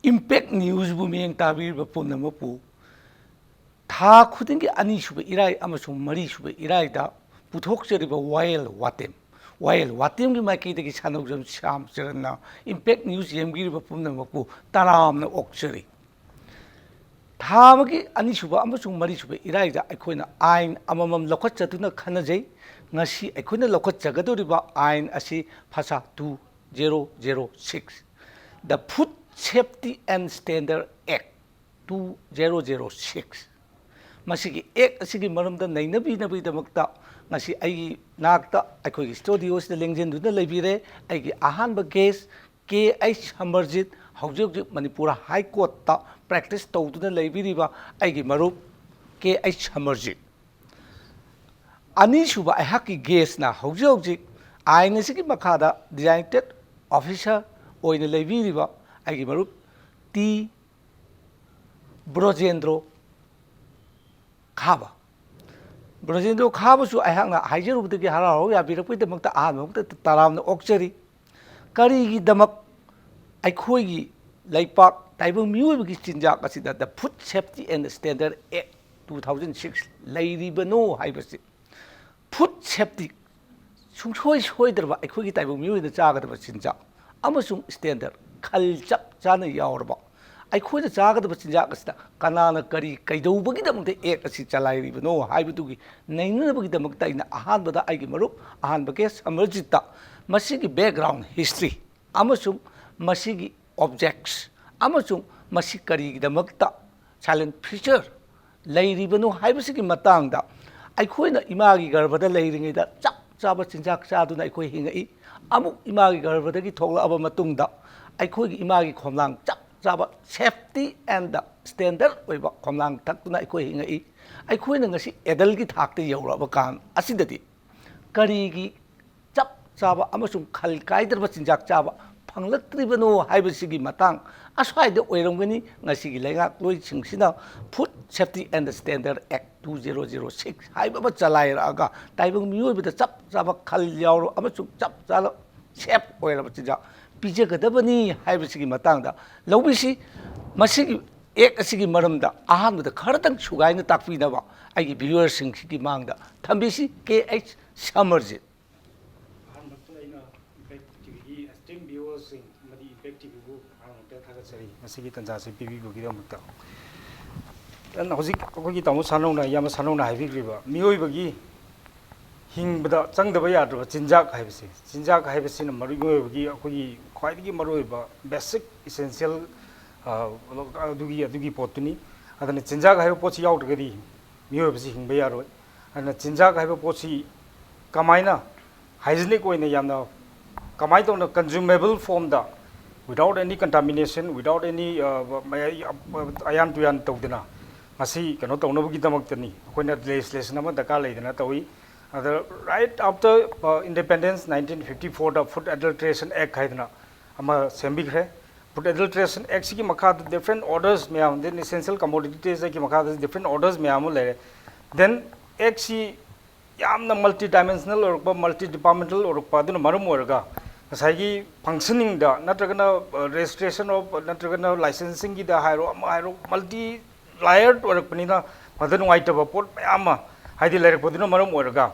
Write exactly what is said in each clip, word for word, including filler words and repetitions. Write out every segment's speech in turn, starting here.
Impact ꯅ꯭ꯌꯨꯁꯕꯨ ꯃꯤꯠꯌꯦꯡ ꯇꯥꯕꯤꯔꯤꯕ ꯄꯨꯝꯅꯃꯛꯄꯨ ꯊꯥ ꯈꯨꯗꯤꯡꯒꯤ ꯑꯅꯤꯁꯨꯕ ꯏꯔꯥꯏ ꯑꯃꯁꯨꯡ ꯃꯔꯤꯁꯨꯕ ꯏꯔꯥꯏꯗ ꯄꯨꯊꯣꯛꯆꯔꯤꯕ ꯋꯥꯌꯦꯜ ꯋꯥꯇꯦꯝ, ꯋꯥꯌꯦꯜ ꯋꯥꯇꯦꯝꯒꯤ ꯃꯥꯏꯀꯩꯗꯒꯤ ꯁꯥꯟꯅꯧꯖꯝ ꯁ꯭ꯌꯥꯝ ꯆꯔꯟꯅ ꯏꯝꯄꯦꯛ ꯅ꯭ꯌꯨꯁ ꯌꯦꯡꯕꯤꯔꯤꯕ ꯄꯨꯝꯅꯃꯛꯄꯨ ꯇꯔꯥꯝꯅ ꯑꯣꯛꯆꯔꯤ꯫ ꯊꯥ ꯑꯃꯒꯤ ꯑꯅꯤꯁꯨꯕ ꯑꯃꯁꯨꯡ ꯃꯔꯤꯁꯨꯕ ꯏꯔꯥꯏꯗ ꯑꯩꯈꯣꯏꯅ ꯑꯥꯏꯟ ꯑꯃꯃꯝ ꯂꯧꯈꯠꯆꯗꯨꯅ ꯈꯟꯅꯖꯩ꯫ ꯉꯁꯤ ꯑꯩꯈꯣꯏꯅ ꯂꯧꯈꯠꯆꯒꯗꯧꯔꯤꯕ ꯑꯥꯏꯟ ꯑꯁꯤ ꯐꯁꯥ two zero zero six, The Food Safety and Standard Act two zero zero six꯫ ꯃꯁꯤꯒꯤ ꯑꯦꯛ ꯑꯁꯤꯒꯤ ꯃꯔꯝꯗ ꯅꯩꯅꯕꯤꯅꯕꯒꯤꯗꯃꯛꯇ ꯉꯁꯤ ꯑꯩꯒꯤ ꯅꯥꯛꯇ ꯑꯩꯈꯣꯏꯒꯤ ꯁ꯭ꯇꯨꯗꯤꯑꯣꯁꯤꯗ ꯂꯦꯡꯁꯤꯟꯗꯨꯅ ꯂꯩꯕꯤꯔꯦ ꯑꯩꯒꯤ ꯑꯍꯥꯟꯕ ꯒꯦꯁ ꯀꯦ ꯑꯩꯆ ꯁꯃꯔꯖꯤꯠ, ꯍꯧꯖꯤꯛ ꯍꯧꯖꯤꯛ ꯃꯅꯤꯄꯨꯔ ꯍꯥꯏ ꯀꯣꯔꯠꯇ ꯄ꯭ꯔꯦꯛꯇꯤꯁ ꯇꯧꯗꯨꯅ ꯂꯩꯕꯤꯔꯤꯕ ꯑꯩꯒꯤ ꯃꯔꯨꯞ ꯀꯦ ꯑꯩꯆ ꯁꯃꯔꯖꯤꯠ꯫ ꯑꯅꯤꯁꯨꯕ ꯑꯩꯍꯥꯛꯀꯤ ꯒꯦꯁꯅ ꯍꯧꯖꯤꯛ ꯍꯧꯖꯤꯛ ꯑꯥꯏꯟ ꯑꯁꯤꯒꯤ ꯃꯈꯥꯗ ꯗꯤꯖꯥꯏꯟꯇꯦꯠ ꯑꯣꯐꯤꯁꯔ ꯑꯣꯏꯅ ꯂꯩꯕꯤꯔꯤꯕ ꯑꯩꯒꯤ ꯃꯔꯨꯞ ꯇꯤ ꯕ꯭ꯔꯣꯖꯦꯟꯗ꯭ꯔꯣ ꯈꯥꯕ꯫ ꯕ꯭ꯔꯣꯖꯦꯟꯗ꯭ꯔꯣ ꯈꯥꯕꯁꯨ ꯑꯩꯍꯥꯛꯅ ꯍꯥꯏꯖꯔꯨꯕꯗꯒꯤ ꯍꯔꯥꯎ ꯍꯔꯥꯎ ꯌꯥꯕꯤꯔꯛꯄꯒꯤꯗꯃꯛꯇ ꯑꯍꯥꯟꯕ ꯃꯛꯇꯗ ꯇꯔꯥꯝꯅ ꯑꯣꯛꯆꯔꯤ꯫ ꯀꯔꯤꯒꯤꯗꯃꯛ ꯑꯩꯈꯣꯏꯒꯤ ꯂꯩꯄꯥꯛ ꯇꯥꯏꯕꯪ ꯃꯤꯑꯣꯏꯕꯒꯤ ꯆꯤꯟꯖꯥꯛ ꯑꯁꯤꯗ The Food Safety and Standard Act two thousand six ꯂꯩꯔꯤꯕꯅꯣ ꯍꯥꯏꯕꯁꯤ? ꯐꯨꯗ ꯁꯦꯐꯇꯤ, ꯁꯨꯡꯁꯣꯏ ꯁꯣꯏꯗ꯭ꯔꯕ ꯑꯩꯈꯣꯏꯒꯤ ꯇꯥꯏꯕꯪ ꯃꯤꯑꯣꯏꯅ ꯆꯥꯒꯗꯕ ꯆꯤꯟꯖꯥꯛ ꯑꯃꯁꯨꯡ ꯁ꯭ꯇꯦꯟꯗꯔꯗ, ꯈꯜ ꯆꯞ ꯆꯥꯅ ꯌꯥꯎꯔꯕ ꯑꯩꯈꯣꯏꯅ ꯆꯥꯒꯗꯕ ꯆꯤꯟꯖꯥꯛ ꯑꯁꯤꯗ ꯀꯅꯥꯅ ꯀꯔꯤ ꯀꯩꯗꯧꯕꯒꯤꯗꯃꯛꯇ ꯑꯦꯛ ꯑꯁꯤ ꯆꯂꯥꯏꯔꯤꯕꯅꯣ ꯍꯥꯏꯕꯗꯨꯒꯤ ꯅꯩꯅꯅꯕꯒꯤꯗꯃꯛꯇ ꯑꯩꯅ ꯑꯍꯥꯟꯕꯗ ꯑꯩꯒꯤ ꯃꯔꯨꯞ ꯑꯍꯥꯟꯕ ꯒꯦꯁ ꯑꯃꯔꯖꯤꯠꯇ ꯃꯁꯤꯒꯤ ꯕꯦꯛꯒ꯭ꯔꯥꯎꯟ ꯍꯤꯁꯇ꯭ꯔꯤ ꯑꯃꯁꯨꯡ ꯃꯁꯤꯒꯤ ꯑꯣꯕꯖꯦꯛꯁ ꯑꯃꯁꯨꯡ ꯃꯁꯤ ꯀꯔꯤꯒꯤꯗꯃꯛꯇ ꯁꯥꯏꯂꯦꯟ ꯐꯤꯆꯔ ꯂꯩꯔꯤꯕꯅꯣ ꯍꯥꯏꯕꯁꯤꯒꯤ ꯃꯇꯥꯡꯗ, ꯑꯩꯈꯣꯏꯅ ꯏꯃꯥꯒꯤ ꯒꯔꯚꯗ ꯂꯩꯔꯤꯉꯩꯗ ꯆꯞ ꯆꯥꯕ ꯆꯤꯟꯖꯥꯛ ꯆꯥꯗꯨꯅ ꯑꯩꯈꯣꯏ ꯍꯤꯡꯉꯛꯏ꯫ ꯑꯃꯨꯛ ꯏꯃꯥꯒꯤ ꯒꯔꯚꯗꯒꯤ ꯊꯣꯛꯂꯛꯑꯕ ꯃꯇꯨꯡꯗ ꯑꯩꯈꯣꯏꯒꯤ ꯏꯃꯥꯒꯤ ꯈꯣꯝꯂꯥꯡ ꯆꯞ ꯆꯥꯕ safety and standard ꯑꯣꯏꯕ ꯈꯣꯝꯂꯥꯡ ꯊꯛꯇꯨꯅ ꯑꯩꯈꯣꯏ ꯍꯤꯡꯉꯛꯏ꯫ ꯑꯩꯈꯣꯏꯅ ꯉꯁꯤ ꯑꯦꯗꯜꯒꯤ ꯊꯥꯛꯇ ꯌꯧꯔꯛꯑꯕ ꯀꯥꯟ ꯑꯁꯤꯗꯗꯤ ꯀꯔꯤꯒꯤ ꯆꯞ ꯆꯥꯕ ꯑꯃꯁꯨꯡ ꯈꯜ ꯀꯥꯏꯗ꯭ꯔꯕ ꯆꯤꯟꯖꯥꯛ ꯆꯥꯕ ꯐꯪꯂꯛꯇ꯭ꯔꯤꯕꯅꯣ ꯍꯥꯏꯕꯁꯤꯒꯤ ꯃꯇꯥꯡ ꯑꯁ꯭ꯋꯥꯏꯗ ꯑꯣꯏꯔꯝꯒꯅꯤ ꯉꯁꯤꯒꯤ ꯂꯩꯉꯥꯛꯂꯣꯏꯁꯤꯡꯁꯤꯅ Food Safety and Standard Act two zero zero six ꯍꯥꯏꯕ ꯑꯃ ꯆꯂꯥꯏꯔꯛꯑꯒ ꯇꯥꯏꯕꯪ ꯃꯤꯑꯣꯏꯕꯗ ꯆꯞ ꯆꯥꯕ ꯈꯜ ꯌꯥꯎꯔꯕ ꯑꯃꯁꯨꯡ ꯆꯞ ꯆꯥꯅ ꯁꯦꯐ ꯑꯣꯏꯔꯕ ꯆꯤꯟꯖꯥꯛ ꯄꯤꯖꯒꯗꯕꯅꯤ ꯍꯥꯏꯕꯁꯤꯒꯤ ꯃꯇꯥꯡꯗ ꯂꯧꯕꯤꯁꯤ꯫ ꯃꯁꯤꯒꯤ ꯑꯦꯛ ꯑꯁꯤꯒꯤ ꯃꯔꯝꯗ ꯑꯍꯥꯟꯕꯗ ꯈꯔꯇꯪ ꯁꯨꯒꯥꯏꯅ ꯇꯥꯛꯄꯤꯅꯕ ꯑꯩꯒꯤ ꯚꯤꯌꯨꯋꯔꯁꯤꯡꯁꯤꯒꯤ ꯃꯥꯡꯗ ꯊꯝꯕꯤꯁꯤ꯫ ꯀꯦ ꯑꯩꯆ ꯁꯃꯔꯖꯤꯠ꯫ ꯑꯍꯥꯟꯕꯗ ꯑꯩꯅ ꯏꯝꯄꯦꯛ ꯇꯤꯚꯤꯒꯤ ꯑꯦꯁꯇꯤꯝ ꯚꯤꯌꯨꯋꯔꯁꯤꯡ ꯑꯃꯗꯤ ꯏꯝꯄꯦꯛ ꯇꯤꯚꯤꯕꯨ ꯑꯍꯥꯟꯕꯗ ꯊꯥꯒꯠꯆꯔꯤ, ꯉꯁꯤꯒꯤ ꯇꯥꯟꯖꯥꯁꯤ ꯄꯤꯕꯤꯕꯒꯤꯗꯃꯛꯇ꯫ ꯑꯗꯨꯅ ꯍꯧꯖꯤꯛ ꯑꯩꯈꯣꯏꯒꯤ ꯇꯥꯃꯣ ꯁꯥꯅꯧꯅ, ꯏꯌꯥꯝꯕ ꯁꯥꯅꯧꯅ ꯍꯥꯏꯕꯤꯈ꯭ꯔꯤꯕ ꯃꯤꯑꯣꯏꯕꯒꯤ ꯍꯤꯡꯕꯗ ꯆꯪꯗꯕ ꯌꯥꯗ꯭ꯔꯕ ꯆꯤꯟꯖꯥꯛ ꯍꯥꯏꯕꯁꯦ, ꯆꯤꯟꯖꯥꯛ ꯍꯥꯏꯕꯁꯤꯅ ꯃꯔꯨ ꯑꯣꯏꯕꯒꯤ ꯑꯩꯈꯣꯏꯒꯤ ꯈ꯭ꯋꯥꯏꯗꯒꯤ ꯃꯔꯨꯑꯣꯏꯕ ꯕꯦꯁꯤꯛ ꯏꯁꯦꯟꯁꯤꯌꯦꯜ ꯑꯗꯨꯒꯤ ꯑꯗꯨꯒꯤ ꯄꯣꯠꯇꯨꯅꯤ꯫ ꯑꯗꯨꯅ ꯆꯤꯟꯖꯥꯛ ꯍꯥꯏꯕ ꯄꯣꯠꯁꯤ ꯌꯥꯎꯗ꯭ꯔꯒꯗꯤ ꯃꯤꯑꯣꯏꯕꯁꯤ ꯍꯤꯡꯕ ꯌꯥꯔꯣꯏ꯫ ꯑꯗꯨꯅ ꯆꯤꯟꯖꯥꯛ ꯍꯥꯏꯕ ꯄꯣꯠꯁꯤ ꯀꯃꯥꯏꯅ ꯍꯥꯏꯖꯤꯅꯤꯛ ꯑꯣꯏꯅ ꯌꯥꯝꯅ ꯀꯃꯥꯏꯅ ꯇꯧꯅ ꯀꯟꯖꯨꯃꯦꯕꯜ ꯐꯣꯝꯗ, without any contamination, without any ꯑꯌꯥꯟ ꯇꯨꯌꯥꯟ ꯇꯧꯗꯅ ꯃꯁꯤ ꯀꯩꯅꯣ ꯇꯧꯅꯕꯒꯤꯗꯃꯛꯇꯅꯤ ꯑꯩꯈꯣꯏꯅ ꯂꯦꯖꯤꯁꯂꯦꯁꯟ ꯑꯃ ꯗꯔꯀꯥꯔ ꯂꯩꯗꯅ ꯇꯧꯏ꯫ ꯑꯗ right after independence nineteen fifty fourꯗ Food Adulteration Act ꯍꯥꯏꯗꯅ ꯑꯃ ꯁꯦꯝꯕꯤꯈ꯭ꯔꯦ꯫ Food Adulteration Actꯁꯤꯒꯤ ꯃꯈꯥꯗ different orders ꯃꯌꯥꯝ, then essential commoditiesꯀꯤ ꯃꯈꯥꯗ different orders ꯃꯌꯥꯝ ꯑꯃ ꯂꯩꯔꯦ꯫ Then actꯁꯤ ꯌꯥꯝꯅ multi dimensional ꯑꯣꯏꯔꯛꯄ, multi departmental ꯑꯣꯏꯔꯛꯄ ꯑꯗꯨꯅ ꯃꯔꯝ ꯑꯣꯏꯔꯒ ꯉꯁꯥꯏꯒꯤ functioningꯗ ꯅꯠꯇ꯭ꯔꯒꯅ registration of ꯅꯠꯇ꯭ꯔꯒꯅ licensingꯒꯤꯗ ꯍꯥꯏꯔꯣ, ꯑꯃ ꯍꯥꯏꯔꯣ, multi layered ꯑꯣꯏꯔꯛꯄꯅꯤꯅ ꯃꯗ ꯅꯨꯡꯉꯥꯏꯇꯕ ꯄꯣꯠ ꯃꯌꯥꯝ ꯑꯃ ꯍꯥꯏꯗꯤ ꯂꯩꯔꯛꯄꯗꯨꯅ ꯃꯔꯝ ꯑꯣꯏꯔꯒ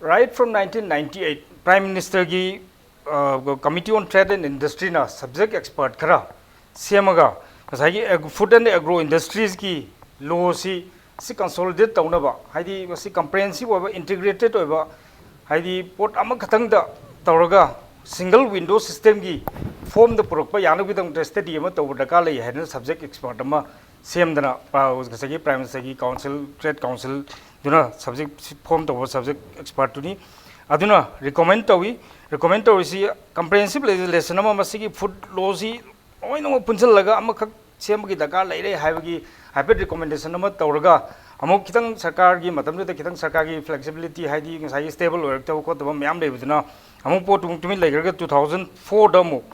right from nineteen ninety eight Prime Ministerꯒꯤ Committee on Trade and Industryꯅ subject expert ꯈꯔ ꯁꯦꯝꯃꯒ ꯉꯁꯥꯏꯒꯤ Food and Agro Industriesꯀꯤ lawꯁꯤ ꯁꯤ consolidate ꯇꯧꯅꯕ, ꯍꯥꯏꯗꯤ ꯃꯁꯤ comprehensive ꯑꯣꯏꯕ, integrated ꯑꯣꯏꯕ, ꯍꯥꯏꯗꯤ ꯄꯣꯠ ꯑꯃꯈꯛꯇꯪꯗ ꯇꯧꯔꯒ single window systemꯒꯤ formꯗ ꯄꯨꯔꯛꯄ ꯌꯥꯅꯕꯒꯤꯗꯃꯛꯇ study ꯑꯃ ꯇꯧꯕ ꯗꯔꯀꯥꯔ ꯂꯩ ꯍꯥꯏꯗꯅ subject expert ꯑꯃ ꯁꯦꯝꯗꯅ ꯉꯁꯥꯏꯒꯤ Prime Ministerꯒꯤ Council, Trade Councilꯗꯨꯅ subject form ꯇꯧꯕ subject expertꯇꯨꯅꯤ꯫ ꯑꯗꯨꯅ recommend ꯇꯧꯏ꯫ Recommend ꯇꯧꯔꯤꯁꯤ comprehensive legislation ꯑꯃ, ꯃꯁꯤꯒꯤ food lawꯁꯤ ꯂꯣꯏꯅꯃꯛ ꯄꯨꯟꯁꯤꯜꯂꯒ ꯑꯃꯈꯛ ꯁꯦꯝꯕꯒꯤ ꯗꯔꯀꯥꯔ ꯂꯩꯔꯦ ꯍꯥꯏꯕꯒꯤ ꯍꯥꯏꯐꯦꯠ recommendation ꯑꯃ ꯇꯧꯔꯒ, ꯑꯃꯨꯛ ꯈꯤꯇꯪ ꯁꯔꯀꯥꯔꯒꯤ ꯃꯇꯝꯗꯨꯗ ꯈꯤꯇꯪ ꯁꯔꯀꯥꯔꯒꯤ flexibility, ꯍꯥꯏꯗꯤ ꯉꯁꯥꯏꯒꯤ stable ꯑꯣꯏꯔꯛꯇꯕ ꯈꯣꯠꯇꯕ ꯃꯌꯥꯝ ꯂꯩꯕꯗꯨꯅ ꯑꯃꯨꯛ ꯄꯣꯠꯇꯨ ꯑꯃꯨꯛ ꯇꯨꯃꯤꯟ ꯂꯩꯈ꯭ꯔꯒ two thousand fourꯗ ꯑꯃꯨꯛ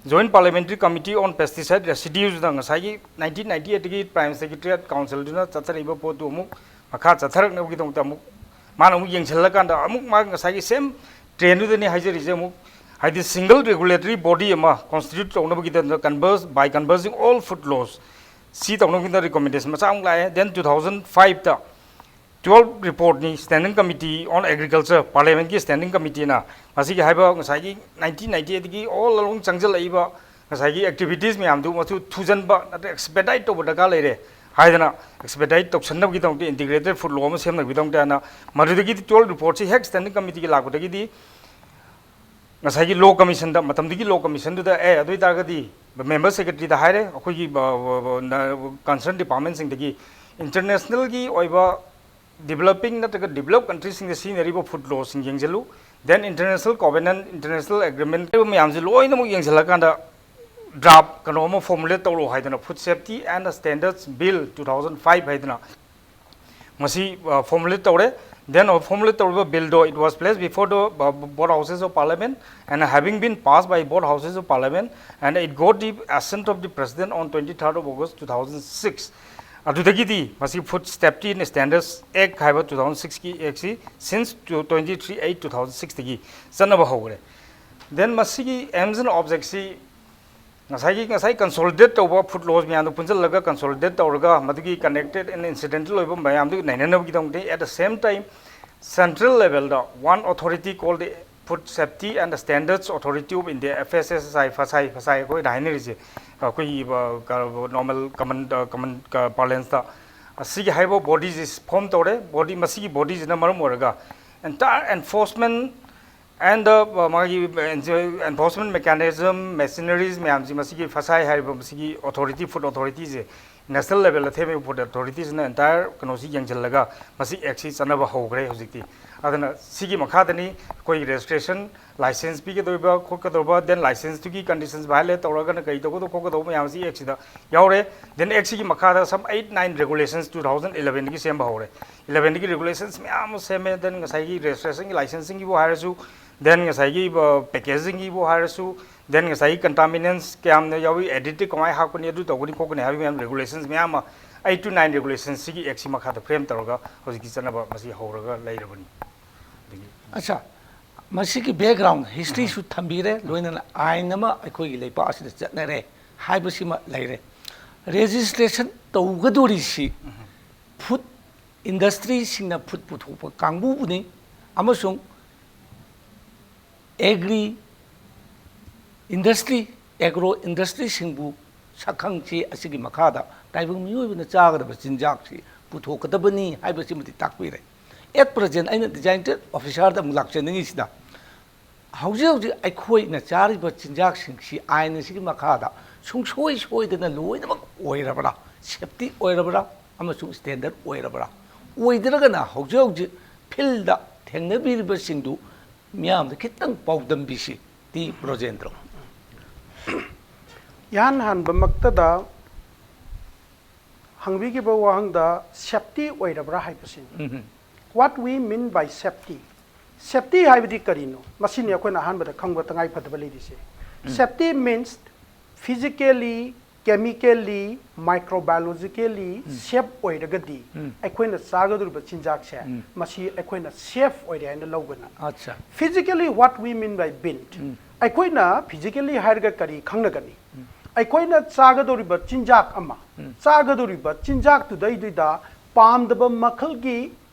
Joint Parliamentary Committee on Pesticide Residuesꯅ ꯉꯁꯥꯏꯒꯤ nineteen ninety eightꯇꯒꯤ Prime Ministerꯒꯤ Trade Councilꯗꯨꯅ ꯆꯠꯊꯔꯛꯏꯕ ꯄꯣꯠꯇꯨ ꯑꯃꯨꯛ ꯃꯈꯥ ꯆꯠꯊꯔꯛꯅꯕꯒꯤꯗꯃꯛꯇ ꯑꯃꯨꯛ ꯃꯥꯅ ꯑꯃꯨꯛ ꯌꯦꯡꯁꯤꯜꯂꯀꯥꯟꯗ ꯑꯃꯨꯛ ꯃꯥ ꯉꯁꯥꯏꯒꯤ same trainꯗꯨꯗꯅꯤ ꯍꯥꯏꯖꯔꯤꯁꯦ, ꯑꯃꯨꯛ ꯍꯥꯏꯗꯤ single regulatory body ꯑꯃ constitute ꯇꯧꯅꯕꯒꯤꯗꯃꯛꯇ converse by conversing all food laws ꯁꯤ ꯇꯧꯅꯕꯒꯤꯗ recommendation ꯃꯆꯥ ꯑꯃꯨꯛ ꯂꯥꯛꯑꯦ꯫ Then two thousand five ꯇ twelve report ꯅꯤ, Standing Committee on Agriculture, Parliament ꯀꯤ Standing Committee ꯅ ꯃꯁꯤꯒꯤ ꯍꯥꯏꯕ ꯉꯁꯥꯏꯒꯤ nineteen ninety eight ꯇꯒꯤ all along ꯆꯪꯁꯤꯜꯂꯛꯏꯕ ꯉꯁꯥꯏꯒꯤ activities ꯃꯌꯥꯝꯗꯨ ꯃꯁꯨ ꯊꯨꯖꯟꯕ ꯅꯠꯇ꯭ꯔꯒ expedite ꯇꯧꯕ ꯗꯔꯀꯥꯔ ꯂꯩꯔꯦ ꯍꯥꯏꯗꯅ expedite ꯇꯧꯁꯟꯅꯕꯒꯤꯗꯃꯛꯇ integrated food law ꯑꯃ ꯁꯦꯝꯅꯕꯒꯤꯗꯃꯛꯇ ꯍꯥꯏꯅ ꯃꯗꯨꯗꯒꯤꯗꯤ twelve report ꯁꯤ ꯍꯦꯛ Standing Committee ꯒꯤ ꯂꯥꯛꯄꯗꯒꯤꯗꯤ ꯉꯁꯥꯏꯒꯤ Law Commission ꯗ, ꯃꯇꯝꯗꯨꯒꯤ Law Commission ꯗꯨꯗ, ꯑꯦ, ꯑꯗꯨ ꯑꯣꯏꯇꯥꯔꯒꯗꯤ member secretary ꯗ ꯍꯥꯏꯔꯦ, ꯑꯩꯈꯣꯏꯒꯤ, ꯑ, ꯑ, ꯑ, ꯅ-, concern department ꯁꯤꯡꯗꯒꯤ international ꯒꯤ ꯑꯣꯏꯕ developing ꯅꯠꯇ꯭ꯔꯒ developed country ꯁꯤꯡꯗ ꯁꯤꯖꯤꯟꯅꯔꯤꯕ food law ꯁꯤꯡ ꯌꯦꯡꯁꯤꯜꯂꯨ, then international covenant, international agreement ꯍꯥꯏꯔꯤꯕ ꯃꯌꯥꯝꯁꯦ ꯂꯣꯏꯅꯃꯛ ꯌꯦꯡꯁꯤꯜꯂꯀꯥꯟꯗ draft ꯀꯩꯅꯣ ꯑꯃ formulate ꯇꯧꯔꯛꯑꯣ ꯍꯥꯏꯗꯅ Food Safety and Standards Bill two thousand five ꯍꯥꯏꯗꯅ ꯃꯁꯤ, ꯑ, formulate ꯇꯧꯔꯦ꯫ Then formulate ꯇꯧꯔꯤꯕ bill ꯗꯣ, it was placed before the, uh, both houses of parliament and having been passed by both houses of parliament and it got the assent of the president on twenty third of August two thousand six꯫ ꯑꯗꯨꯗꯒꯤꯗꯤ ꯃꯁꯤ Food Safety and Standards Act ꯍꯥꯏꯕ two thousand six ꯀꯤ act ꯁꯤ since twenty three eight two thousand six ꯇꯒꯤ ꯆꯠꯅꯕ ꯍꯧꯈ꯭ꯔꯦ꯫ Then ꯃꯁꯤꯒꯤ aims and object ꯁꯤ ꯉꯁꯥꯏꯒꯤ, ꯉꯁꯥꯏ consolidate ꯇꯧꯕ food laws ꯃꯌꯥꯝꯗꯣ ꯄꯨꯟꯁꯤꯜꯂꯒ consolidate ꯇꯧꯔꯒ ꯃꯗꯨꯒꯤ connected and incidental ꯑꯣꯏꯕ ꯃꯌꯥꯝꯗꯨ ꯅꯩꯅꯅꯕꯒꯤꯗꯃꯛꯇ at the same time central level the one authority called the Food Safety and Standards Authority of India, F S S I, ꯐꯁꯥꯏ, ꯐꯁꯥꯏ ꯑꯩꯈꯣꯏꯅ ꯍꯥꯏꯅꯔꯤꯁꯦ, ꯑꯩꯈꯣꯏꯒꯤ, ꯑ, ꯀ-, normal common, ꯑ, common, ꯑ, parlance ꯇ ꯑꯁꯤꯒꯤ ꯍꯥꯏꯕ body ꯁꯤ form ꯇꯧꯔꯦ꯫ Body, ꯃꯁꯤꯒꯤ body ꯁꯤꯅ ꯃꯔꯝ ꯑꯣꯏꯔꯒ entire enforcement and the, uh, ꯃꯥꯒꯤ enforcement mechanism, machineries ꯃꯌꯥꯝꯁꯤ ꯃꯁꯤꯒꯤ ꯐꯁꯥꯏ ꯍꯥꯏꯔꯤꯕ ꯃꯁꯤꯒꯤ authority, food authority ꯁꯦ national level ꯗ ꯊꯦꯝꯃꯤꯕ food authority ꯁꯤꯅ entire ꯀꯩꯅꯣꯁꯤ ꯌꯦꯡꯁꯤꯜꯂꯒ ꯃꯁꯤ act ꯁꯤ ꯆꯠꯅꯕ ꯍꯧꯈ꯭ꯔꯦ ꯍꯧꯖꯤꯛꯇꯤ꯫ ꯑꯗꯨꯅ ꯁꯤꯒꯤ ꯃꯈꯥꯗꯅꯤ ꯑꯩꯈꯣꯏ registration, license ꯄꯤꯒꯗꯧꯔꯤꯕ ꯈꯣꯠꯀꯗꯧꯔꯤꯕ, then license ꯇꯨꯒꯤ conditions violate ꯇꯧꯔꯒꯅ ꯀꯔꯤ ꯇꯧꯒꯗꯧꯕ ꯈꯣꯠꯀꯗꯧꯕ ꯃꯌꯥꯝꯁꯤ act ꯁꯤꯗ ꯌꯥꯎꯔꯦ꯫ Then act ꯁꯤꯒꯤ ꯃꯈꯥꯗ some eight nine regulations two thousand eleven ꯗꯒꯤ ꯁꯦꯝꯕ ꯍꯧꯔꯦ꯫ Eleven ꯗꯒꯤ regulations ꯃꯌꯥꯝ ꯑꯃ ꯁꯦꯝꯃꯦ꯫ Then ꯉꯁꯥꯏꯒꯤ registration ꯒꯤ, license ꯁꯤꯡꯒꯤꯕꯨ ꯍꯥꯏꯔꯁꯨ, then ꯉꯁꯥꯏꯒꯤ, ꯑ, packaging ꯒꯤꯕꯨ ꯍꯥꯏꯔꯁꯨ, then ꯉꯁꯥꯏꯒꯤ contaminants ꯀꯌꯥꯝꯅ ꯌꯥꯎꯏ, additive ꯀꯃꯥꯏꯅ ꯍꯥꯞꯀꯅꯤ, ꯑꯗꯨ ꯇꯧꯒꯅꯤ ꯈꯣꯠꯀꯅꯤ ꯍꯥꯏꯕꯒꯤ ꯃꯌꯥꯝ regulations ꯃꯌꯥꯝ ꯑꯃ eight to nine regulations ꯁꯤꯒꯤ act ꯁꯤ ꯃꯈꯥꯗ frame ꯇꯧꯔꯒ ꯍꯧꯖꯤꯛꯇꯤ ꯆꯠꯅꯕ ꯃꯁꯤ ꯍꯧꯔꯒ ꯂꯩꯔꯕꯅꯤ꯫ ꯑꯗꯒꯤ ꯑꯠꯆꯥ, ꯃꯁꯤꯒꯤ ꯕꯦꯛꯒ꯭ꯔꯥꯎꯟ ꯍꯤꯁꯇ꯭ꯔꯤꯁꯨ ꯊꯝꯕꯤꯔꯦ, ꯂꯣꯏꯅꯅ ꯑꯥꯏꯟ ꯑꯃ ꯑꯩꯈꯣꯏꯒꯤ ꯂꯩꯄꯥꯛ ꯑꯁꯤꯗ ꯆꯠꯅꯔꯦ ꯍꯥꯏꯕꯁꯤꯃ ꯂꯩꯔꯦ꯫ ꯔꯦꯖꯤꯁꯇ꯭ꯔꯦꯁꯟ ꯇꯧꯒꯗꯣꯔꯤꯁꯤ ꯐꯨꯗ ꯏꯟꯗꯁꯇ꯭ꯔꯤꯁꯤꯡꯅ ꯐꯨꯗ ꯄꯨꯊꯣꯛꯄ ꯀꯥꯡꯕꯨꯕꯨꯅꯤ, ꯑꯃꯁꯨꯡ ꯑꯦꯒ꯭ꯔꯤ ꯏꯟꯗꯁꯇ꯭ꯔꯤ, ꯑꯦꯒ꯭ꯔꯣ ꯏꯟꯗꯁꯇ꯭ꯔꯤꯁꯤꯡꯕꯨ ꯁꯛꯈꯪꯁꯤ ꯑꯁꯤꯒꯤ ꯃꯈꯥꯗ ꯇꯥꯏꯕꯪ ꯃꯤꯑꯣꯏꯕꯅ ꯆꯥꯒꯗꯕ ꯆꯤꯟꯖꯥꯛꯁꯤ ꯄꯨꯊꯣꯛꯀꯗꯕꯅꯤ ꯍꯥꯏꯕꯁꯤꯃꯗꯤ ꯇꯥꯛꯄꯤꯔꯦ꯫ ꯑꯦꯠ ꯄ꯭ꯔꯖꯦꯟ ꯑꯩꯅ ꯗꯤꯖꯥꯏꯟꯇꯦꯠ ꯑꯣꯐꯤꯁꯥꯔꯗ ꯑꯃꯨꯛ ꯂꯥꯛꯆꯅꯤꯡꯉꯤꯁꯤꯅ, ꯍꯧꯖꯤꯛ ꯍꯧꯖꯤꯛ ꯑꯩꯈꯣꯏꯅ ꯆꯥꯔꯤꯕ ꯆꯤꯟꯖꯥꯛꯁꯤꯡꯁꯤ ꯑꯥꯏꯟ ꯑꯁꯤꯒꯤ ꯃꯈꯥꯗ ꯁꯨꯡꯁꯣꯏ ꯁꯣꯏꯗꯅ ꯂꯣꯏꯅꯃꯛ ꯑꯣꯏꯔꯕ꯭ꯔꯥ, ꯁꯦꯞꯇꯤ ꯑꯣꯏꯔꯕ꯭ꯔꯥ ꯑꯃꯁꯨꯡ ꯁ꯭ꯇꯦꯟꯗꯔꯠ ꯑꯣꯏꯔꯕ꯭ꯔꯥ? ꯑꯣꯏꯗ꯭ꯔꯒꯅ ꯍꯧꯖꯤꯛ ꯍꯧꯖꯤꯛ ꯐꯤꯜꯗ ꯊꯦꯡꯅꯕꯤꯔꯤꯕꯁꯤꯡꯗꯨ ꯃꯤꯌꯥꯝꯗ ꯈꯤꯇꯪ ꯄꯥꯎꯗꯝꯕꯤꯁꯤ꯫ ꯇꯤ ꯕ꯭ꯔꯣꯖꯦꯟꯗ꯭ꯔꯣ꯫ ꯏꯍꯥꯟ ꯍꯥꯟꯕꯃꯛꯇꯗ ꯍꯪꯕꯤꯈꯤꯕ ꯋꯥꯍꯪꯗ ꯁꯦꯞꯇꯤ ꯑꯣꯏꯔꯕ꯭ꯔꯥ ꯍꯥꯏꯕꯁꯤꯅꯤ꯫ ꯎꯝ꯫ What we mean by safety? Safety ꯍꯥꯏꯕꯗꯤ ꯀꯔꯤꯅꯣ? ꯃꯁꯤꯅꯤ ꯑꯩꯈꯣꯏꯅ ꯑꯍꯥꯟꯕꯗ ꯈꯪꯕ ꯇꯉꯥꯏ ꯐꯗꯕ ꯂꯩꯔꯤꯁꯦ꯫ Safety means physically, chemically, microbiologically safe ꯑꯣꯏꯔꯒꯗꯤ ꯎꯝ꯫ ꯑꯩꯈꯣꯏꯅ ꯆꯥꯒꯗꯧꯔꯤꯕ ꯆꯤꯟꯖꯥꯛꯁꯦ ꯎꯝ꯫ ꯃꯁꯤ ꯑꯩꯈꯣꯏꯅ ꯁꯦꯐ ꯑꯣꯏꯔꯦ ꯍꯥꯏꯅ ꯂꯧꯒꯅꯤ꯫ ꯑꯠꯆꯥ꯫ Physically, what we mean by bint? ꯎꯝ꯫ ꯑꯩꯈꯣꯏꯅ ꯐꯤꯖꯤꯀꯦꯜꯂꯤ ꯍꯥꯏꯔꯒ ꯀꯔꯤ ꯈꯪꯅꯒꯅꯤ? ꯑꯩꯈꯣꯏꯅ ꯆꯥꯒꯗꯧꯔꯤꯕ ꯆꯤꯟꯖꯥꯛ ꯑꯃ, ꯎꯝ꯫ ꯆꯥꯒꯗꯧꯔꯤꯕ ꯆꯤꯟꯖꯥꯛꯇꯨꯗꯩꯗꯨꯗ ꯄꯥꯝꯗꯕ ꯃꯈꯜꯒꯤ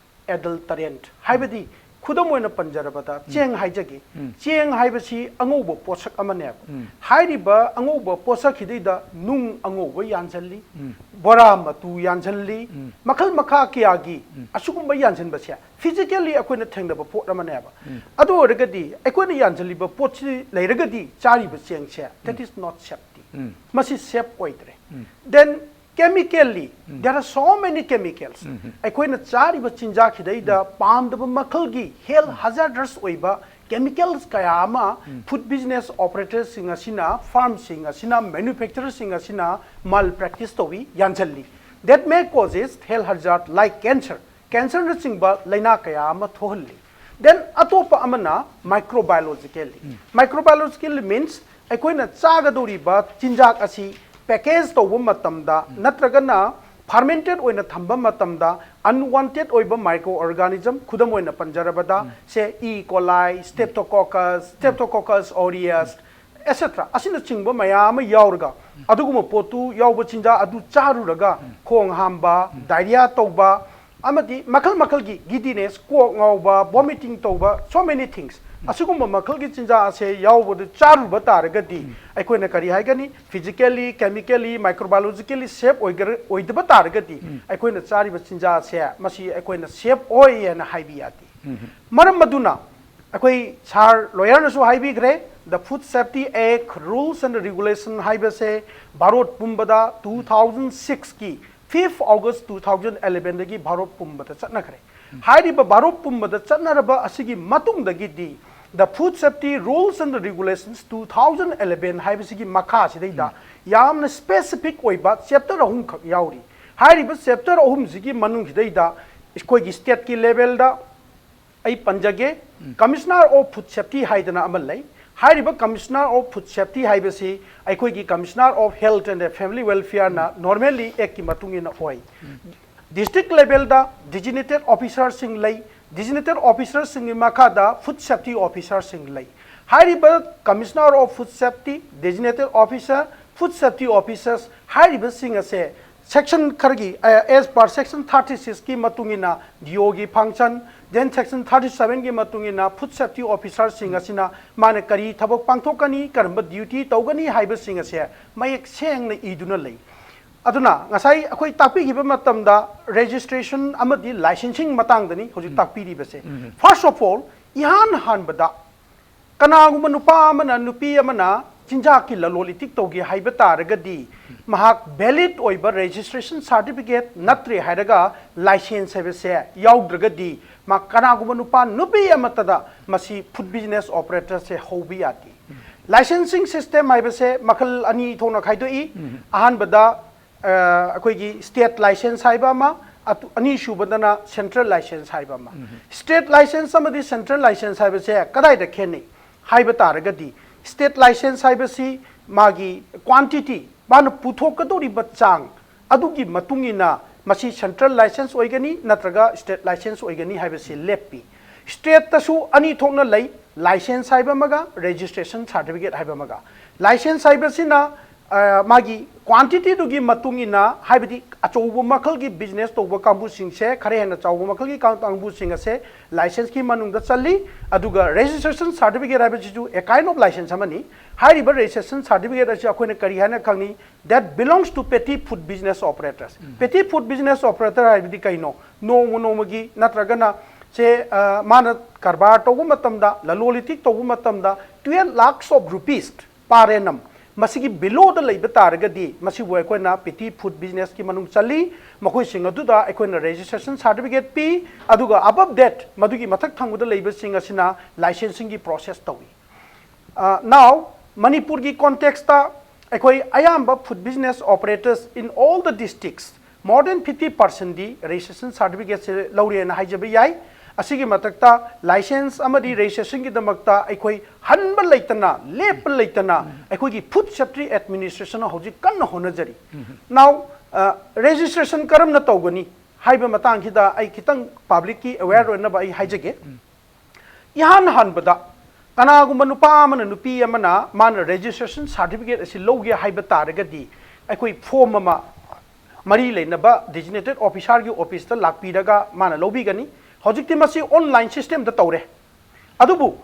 ꯑꯦꯗꯜꯇꯔꯦꯟꯠ, ꯍꯥꯏꯕꯗꯤ ꯈꯨꯗꯝ ꯑꯣꯏꯅ ꯄꯟꯖꯔꯕꯗ ꯆꯦꯡ ꯍꯥꯏꯖꯒꯦ꯫ ꯎꯝ꯫ ꯆꯦꯡ ꯍꯥꯏꯕꯁꯤ ꯑꯉꯧꯕ ꯄꯣꯠꯁꯛ ꯑꯃꯅꯦꯕ꯫ ꯎꯝ꯫ ꯍꯥꯏꯔꯤꯕ ꯑꯉꯧꯕ ꯄꯣꯠꯁꯛꯁꯤꯗꯩꯗ ꯅꯨꯡ ꯑꯉꯧꯕ ꯌꯥꯟꯁꯤꯜꯂꯤ, ꯎꯝ꯫ ꯕꯣꯔꯥ ꯃꯇꯨ ꯌꯥꯟꯁꯤꯜꯂꯤ, ꯎꯝ꯫ ꯃꯈꯜ ꯃꯈꯥ ꯀꯌꯥꯒꯤ ꯎꯝ꯫ ꯑꯁꯤꯒꯨꯝꯕ ꯌꯥꯟꯁꯤꯟꯕꯁꯦ ꯐꯤꯖꯤꯀꯦꯜꯂꯤ ꯑꯩꯈꯣꯏꯅ ꯊꯦꯡꯅꯕ ꯄꯣꯠ ꯑꯃꯅꯦꯕ꯫ ꯎꯝ꯫ ꯑꯗꯨ ꯑꯣꯏꯔꯒꯗꯤ ꯑꯩꯈꯣꯏꯅ ꯌꯥꯟꯁꯤꯜꯂꯤꯕ ꯄꯣꯠꯁꯤ ꯂꯩꯔꯒꯗꯤ ꯆꯥꯔꯤꯕ ꯆꯦꯡꯁꯦ, that is not safety. ꯎꯝ꯫ ꯃꯁꯤ ꯁꯦꯐ ꯑꯣꯏꯗ꯭ꯔꯦ꯫ ꯎꯝ꯫ Then chemically, there are so many chemicals. ꯎꯝ꯫ ꯑꯩꯈꯣꯏꯅ ꯆꯥꯔꯤꯕ ꯆꯤꯟꯖꯥꯛꯁꯤꯗꯩꯗ ꯄꯥꯝꯗꯕ ꯃꯈꯜꯒꯤ health hazardous ꯑꯣꯏꯕ chemicals ꯀꯌꯥ ꯑꯃ food business operatorꯁꯤꯡ ꯑꯁꯤꯅ, ꯐꯥꯔꯝꯁꯤꯡ ꯑꯁꯤꯅ, ꯃꯦꯅꯨꯐꯦꯛꯆꯔꯔꯁꯤꯡ ꯑꯁꯤꯅ ꯃꯥꯜ ꯄ꯭ꯔꯦꯛꯇꯤꯁ ꯇꯧꯏ, ꯌꯥꯟꯁꯤꯜꯂꯤ꯫ That may causes health hazard like cancer. ꯀꯦꯟꯁꯔꯅꯆꯤꯡꯕ ꯂꯥꯏꯅꯥ ꯀꯌꯥ ꯑꯃ ꯊꯣꯛꯍꯜꯂꯤ꯫ Then ꯑꯇꯣꯞꯄ ꯑꯃꯅ microbiologically. Microbiologically means ꯑꯩꯈꯣꯏꯅ ꯆꯥꯒꯗꯧꯔꯤꯕ ꯆꯤꯟꯖꯥꯛ ꯑꯁꯤ ꯄꯦꯀꯦꯖ ꯇꯧꯕ ꯃꯇꯝꯗ ꯅꯠꯇ꯭ꯔꯒꯅ ꯐꯥꯔꯃꯦꯟꯇꯦꯠ ꯑꯣꯏꯅ ꯊꯝꯕ ꯃꯇꯝꯗ ꯑꯟꯋꯥꯟꯇꯦꯠ ꯑꯣꯏꯕ ꯃꯥꯏꯀ꯭ꯔꯣ ꯑꯣꯔꯒꯥꯅꯤꯖꯝ, ꯈꯨꯗꯝ ꯑꯣꯏꯅ ꯄꯟꯖꯔꯕꯗ ꯁꯦ ꯏ ꯀꯣꯂꯥꯏ, ꯁ꯭ꯇꯦꯞꯇꯣꯀꯣꯀꯁ, ꯁ꯭ꯇꯦꯞꯇꯣꯀꯣꯀꯁ ꯑꯣꯔꯤꯌꯁ, ꯑꯦꯠꯁꯦꯇ꯭ꯔꯥ ꯑꯁꯤꯅꯆꯤꯡꯕ ꯃꯌꯥꯝ ꯑꯃ ꯌꯥꯎꯔꯒ, ꯑꯗꯨꯒꯨꯝꯕ ꯄꯣꯠꯇꯨ ꯌꯥꯎꯕ ꯆꯤꯟꯖꯥꯛ ꯑꯗꯨ ꯆꯥꯔꯨꯔꯒ ꯈꯣꯡ ꯍꯥꯝꯕ, ꯗꯥꯏꯔꯤꯌꯥ ꯇꯧꯕ, ꯑꯃꯗꯤ ꯃꯈꯜ ꯃꯈꯜꯒꯤ ꯒꯤꯗꯤꯅꯦꯁ, ꯀꯣꯛ ꯉꯥꯎꯕ, ꯚꯣꯃꯤꯇꯤꯡ ꯇꯧꯕ, so many things, ꯑꯁꯤꯒꯨꯝꯕ ꯃꯈꯜꯒꯤ ꯆꯤꯟꯖꯥꯛ ꯑꯁꯦ ꯌꯥꯎꯕꯗ ꯆꯥꯔꯨꯕ ꯇꯥꯔꯒꯗꯤ ꯑꯩꯈꯣꯏꯅ ꯀꯔꯤ ꯍꯥꯏꯒꯅꯤ? Physically, chemically, microbiologically safe ꯑꯣꯏꯒꯔ-, ꯑꯣꯏꯗꯕ ꯇꯥꯔꯒꯗꯤ ꯑꯩꯈꯣꯏꯅ ꯆꯥꯔꯤꯕ ꯆꯤꯟꯖꯥꯛꯁꯦ ꯃꯁꯤ ꯑꯩꯈꯣꯏꯅ ꯁꯦꯐ ꯑꯣꯏ ꯍꯥꯏꯅ ꯍꯥꯏꯕ ꯌꯥꯗꯦ꯫ ꯃꯔꯝ ꯑꯗꯨꯅ ꯑꯩꯈꯣꯏ ꯁꯥꯔ ꯂꯣꯌꯔꯅꯁꯨ ꯍꯥꯏꯕꯤꯈ꯭ꯔꯦ, the Food Safety Act Rules and Regulation ꯍꯥꯏꯕꯁꯦ ꯚꯥꯔꯣꯠ ꯄꯨꯝꯕꯗ two thousand six ꯀꯤ fifth August two thousand eleven ꯗꯒꯤ ꯚꯥꯔꯣꯠ ꯄꯨꯝꯕꯗ ꯆꯠꯅꯈ꯭ꯔꯦ꯫ ꯍꯥꯏꯔꯤꯕ ꯚꯥꯔꯣꯠ ꯄꯨꯝꯕꯗ ꯆꯠꯅꯔꯕ ꯑꯁꯤꯒꯤ ꯃꯇꯨꯡꯗꯒꯤꯗꯤ the Food Safety Rules and Regulations two thousand eleven ꯍꯥꯏꯕꯁꯤꯒꯤ ꯃꯈꯥꯁꯤꯗꯩꯗ ꯌꯥꯝꯅ ꯁ꯭ꯄꯦꯁꯤꯐꯤꯛ ꯑꯣꯏꯕ ꯆꯦꯞꯇꯔ ꯑꯍꯨꯝꯈꯛ ꯌꯥꯎꯔꯤ꯫ ꯍꯥꯏꯔꯤꯕ ꯆꯦꯞꯇꯔ ꯑꯍꯨꯝꯁꯤꯒꯤ ꯃꯅꯨꯡꯁꯤꯗꯩꯗ ꯑꯩꯈꯣꯏꯒꯤ ꯁ꯭ꯇꯦꯠꯀꯤ ꯂꯦꯚꯦꯜꯗ ꯑꯩ ꯄꯟꯖꯒꯦ, Commissioner of Food Safety ꯍꯥꯏꯗꯅ ꯑꯃ ꯂꯩ꯫ ꯍꯥꯏꯔꯤꯕ Commissioner of Food Safety ꯍꯥꯏꯕꯁꯤ ꯑꯩꯈꯣꯏꯒꯤ Commissioner of Health and Family Welfare ꯅ normally Act ꯀꯤ ꯃꯇꯨꯡ ꯏꯟꯅ ꯑꯣꯏ꯫ District level ꯗ designated officer ꯁꯤꯡ ꯂꯩ, designated officer ꯁꯤꯡꯒꯤ ꯃꯈꯥꯗ Food Safety Officer ꯁꯤꯡ ꯂꯩ꯫ ꯍꯥꯏꯔꯤꯕ Commissioner of Food Safety, Designated Officer, Food Safety Officers ꯍꯥꯏꯔꯤꯕꯁꯤꯡ ꯑꯁꯦ ꯁꯦꯛꯁꯟ ꯈꯔꯒꯤ, ꯑ, as per section thirty six ꯀꯤ ꯃꯇꯨꯡ ꯏꯟꯅ D O ꯒꯤ function, then section thirty seven ꯒꯤ ꯃꯇꯨꯡ ꯏꯟꯅ Food Safety Officer ꯁꯤꯡ ꯑꯁꯤꯅ ꯃꯥꯅ ꯀꯔꯤ ꯊꯕꯛ ꯄꯥꯡꯊꯣꯛꯀꯅꯤ, ꯀꯔꯝꯕ duty ꯇꯧꯒꯅꯤ ꯍꯥꯏꯕꯁꯤꯡ ꯑꯁꯦ ꯃꯌꯦꯛ ꯁꯦꯡꯅ ꯏꯗꯨꯅ ꯂꯩ꯫ ꯑꯗꯨꯅ ꯉꯁꯥꯏ ꯑꯩꯈꯣꯏ ꯇꯥꯛꯄꯤꯈꯤꯕ ꯃꯇꯝꯗ registration ꯑꯃꯗꯤ licensing ꯃꯇꯥꯡꯗꯅꯤ ꯍꯧꯖꯤꯛ ꯇꯥꯛꯄꯤꯔꯤꯕꯁꯦ꯫ First of all, ꯏꯍꯥꯟ ꯍꯥꯟꯕꯗ ꯀꯅꯥꯒꯨꯝꯕ ꯅꯨꯄꯥ ꯑꯃꯅ, ꯅꯨꯄꯤ ꯑꯃꯅ ꯆꯤꯟꯖꯥꯛꯀꯤ ꯂꯂꯣꯟ ꯏꯇꯤꯛ ꯇꯧꯒꯦ ꯍꯥꯏꯕ ꯇꯥꯔꯒꯗꯤ, ꯃꯍꯥꯛ valid ꯑꯣꯏꯕ registration certificate ꯅꯠꯇ꯭ꯔꯦ ꯍꯥꯏꯔꯒ license ꯍꯥꯏꯕꯁꯦ ꯌꯥꯎꯗ꯭ꯔꯒꯗꯤ, ꯃꯥ ꯀꯅꯥꯒꯨꯝꯕ ꯅꯨꯄꯥ, ꯅꯨꯄꯤ ꯑꯃꯠꯇꯗ ꯃꯁꯤ food business operator ꯁꯦ ꯍꯧꯕ ꯌꯥꯗꯦ꯫ Licensing system ꯍꯥꯏꯕꯁꯦ ꯃꯈꯜ ꯑꯅꯤ ꯊꯣꯛꯅ ꯈꯥꯏꯗꯣꯛꯏ꯫ ꯑꯍꯥꯟꯕꯗ ꯑ, ꯑꯩꯈꯣꯏꯒꯤ state license ꯍꯥꯏꯕ ꯑꯃ, ꯑꯇꯨ-, ꯑꯅꯤꯁꯨꯕꯗꯅ central license ꯍꯥꯏꯕ ꯑꯃ꯫ State license ꯑꯃꯗꯤ central license ꯍꯥꯏꯕꯁꯦ ꯀꯗꯥꯏꯗ ꯈꯦꯠꯅꯩ ꯍꯥꯏꯕ ꯇꯥꯔꯒꯗꯤ, state license ꯍꯥꯏꯕꯁꯤ ꯃꯥꯒꯤ quantity, ꯃꯥꯅ ꯄꯨꯊꯣꯛꯀꯗꯧꯔꯤꯕ ꯆꯥꯡ ꯑꯗꯨꯒꯤ ꯃꯇꯨꯡ ꯏꯟꯅ ꯃꯁꯤ central license ꯑꯣꯏꯒꯅꯤ ꯅꯠꯇ꯭ꯔꯒ state license ꯑꯣꯏꯒꯅꯤ ꯍꯥꯏꯕꯁꯤ ꯂꯦꯞꯄꯤ꯫ Stateꯇꯁꯨ ꯑꯅꯤ ꯊꯣꯛꯅ ꯂꯩ, license ꯍꯥꯏꯕ ꯑꯃꯒ registration certificate ꯍꯥꯏꯕ ꯑꯃꯒ꯫ License ꯍꯥꯏꯕꯁꯤꯅ ꯑ, ꯃꯥꯒꯤ quantityꯗꯨꯒꯤ ꯃꯇꯨꯡ ꯏꯟꯅ, ꯍꯥꯏꯕꯗꯤ ꯑꯆꯧꯕ ꯃꯈꯜꯒꯤ business ꯇꯧꯕ ꯀꯥꯡꯕꯨꯁꯤꯡꯁꯦ, ꯈꯔ ꯍꯦꯟꯅ ꯆꯥꯎꯕ ꯃꯈꯜꯒꯤ ꯀꯥꯡ-, ꯀꯥꯡꯕꯨꯁꯤꯡ ꯑꯁꯦ licenseꯀꯤ ꯃꯅꯨꯡꯗ ꯆꯜꯂꯤ꯫ ꯑꯗꯨꯒ registration certificate ꯍꯥꯏꯕꯁꯤꯁꯨ a kind of license ꯑꯃꯅꯤ꯫ ꯍꯥꯏꯔꯤꯕ registration certificate ꯑꯁꯤ ꯑꯩꯈꯣꯏꯅ ꯀꯔꯤ ꯍꯥꯏꯅ ꯈꯪꯅꯤ? That belongs to petty food business operators꯫ Petty food business operator ꯍꯥꯏꯕꯗꯤ ꯀꯩꯅꯣ? ꯅꯣꯡꯃ ꯅꯣꯡꯃꯒꯤ ꯅꯠꯇ꯭ꯔꯒꯅ ꯁꯦ, ꯑ, ꯃꯥꯅ ꯀꯔꯕꯥꯔ ꯇꯧꯕ ꯃꯇꯝꯗ, ꯂꯂꯣꯟ ꯏꯇꯤꯛ ꯇꯧꯕ ꯃꯇꯝꯗ twelve lakhs of rupees per annum ꯃꯁꯤꯒꯤ belowꯗ ꯂꯩꯕ ꯇꯥꯔꯒꯗꯤ, ꯃꯁꯤꯕꯨ ꯑꯩꯈꯣꯏꯅ petty food businessꯀꯤ ꯃꯅꯨꯡ ꯆꯜꯂꯤ꯫ ꯃꯈꯣꯏꯁꯤꯡ ꯑꯗꯨꯗ ꯑꯩꯈꯣꯏꯅ registration certificate ꯄꯤ, ꯑꯗꯨꯒ above that, ꯃꯗꯨꯒꯤ ꯃꯊꯛ ꯊꯪꯕꯗ ꯂꯩꯕꯁꯤꯡ ꯑꯁꯤꯅ licensingꯒꯤ process ꯇꯧꯏ꯫ ꯑ, now, ꯃꯅꯤꯄꯨꯔꯒꯤ contextꯇ ꯑꯩꯈꯣꯏ ꯑꯌꯥꯝꯕ food business operators in all the districts, more than fifty percentꯗꯤ registration certificateꯁꯦ ꯂꯧꯔꯦꯅ ꯍꯥꯏꯖꯕ ꯌꯥꯏ꯫ ꯑꯁꯤꯒꯤ ꯃꯊꯛꯇ license ꯑꯃꯗꯤ registrationꯒꯤꯗꯃꯛꯇ ꯑꯩꯈꯣꯏ ꯍꯟꯕ ꯂꯩꯇꯅ, ꯂꯦꯞꯄ ꯂꯩꯇꯅ ꯑꯩꯈꯣꯏꯒꯤ Food Safety Administrationꯅ ꯍꯧꯖꯤꯛ ꯀꯟꯅ ꯍꯣꯠꯅꯖꯔꯤ꯫ Now, ꯑ, registration ꯀꯔꯝꯅ ꯇꯧꯒꯅꯤ ꯍꯥꯏꯕ ꯃꯇꯥꯡꯁꯤꯗ ꯑꯩ ꯈꯤꯇꯪ publicꯀꯤ aware ꯑꯣꯏꯅꯕ ꯑꯩ ꯍꯥꯏꯖꯒꯦ꯫ ꯏꯍꯥꯟ ꯍꯥꯟꯕꯗ ꯀꯅꯥꯒꯨꯝꯕ ꯅꯨꯄꯥ ꯑꯃꯅ, ꯅꯨꯄꯤ ꯑꯃꯅ ꯃꯥꯅ registration certificate ꯑꯁꯤ ꯂꯧꯒꯦ ꯍꯥꯏꯕ ꯇꯥꯔꯒꯗꯤ, ꯑꯩꯈꯣꯏ form ꯑꯃ ꯃꯔꯤ ꯂꯩꯅꯕ designated officerꯒꯤ officeꯇ ꯂꯥꯛꯄꯤꯔꯒ ꯃꯥꯅ ꯂꯧꯕꯤꯒꯅꯤ꯫ ꯍꯧꯖꯤꯛꯇꯤ ꯃꯁꯤ online systemꯗ ꯇꯧꯔꯦ꯫ ꯑꯗꯨꯕꯨ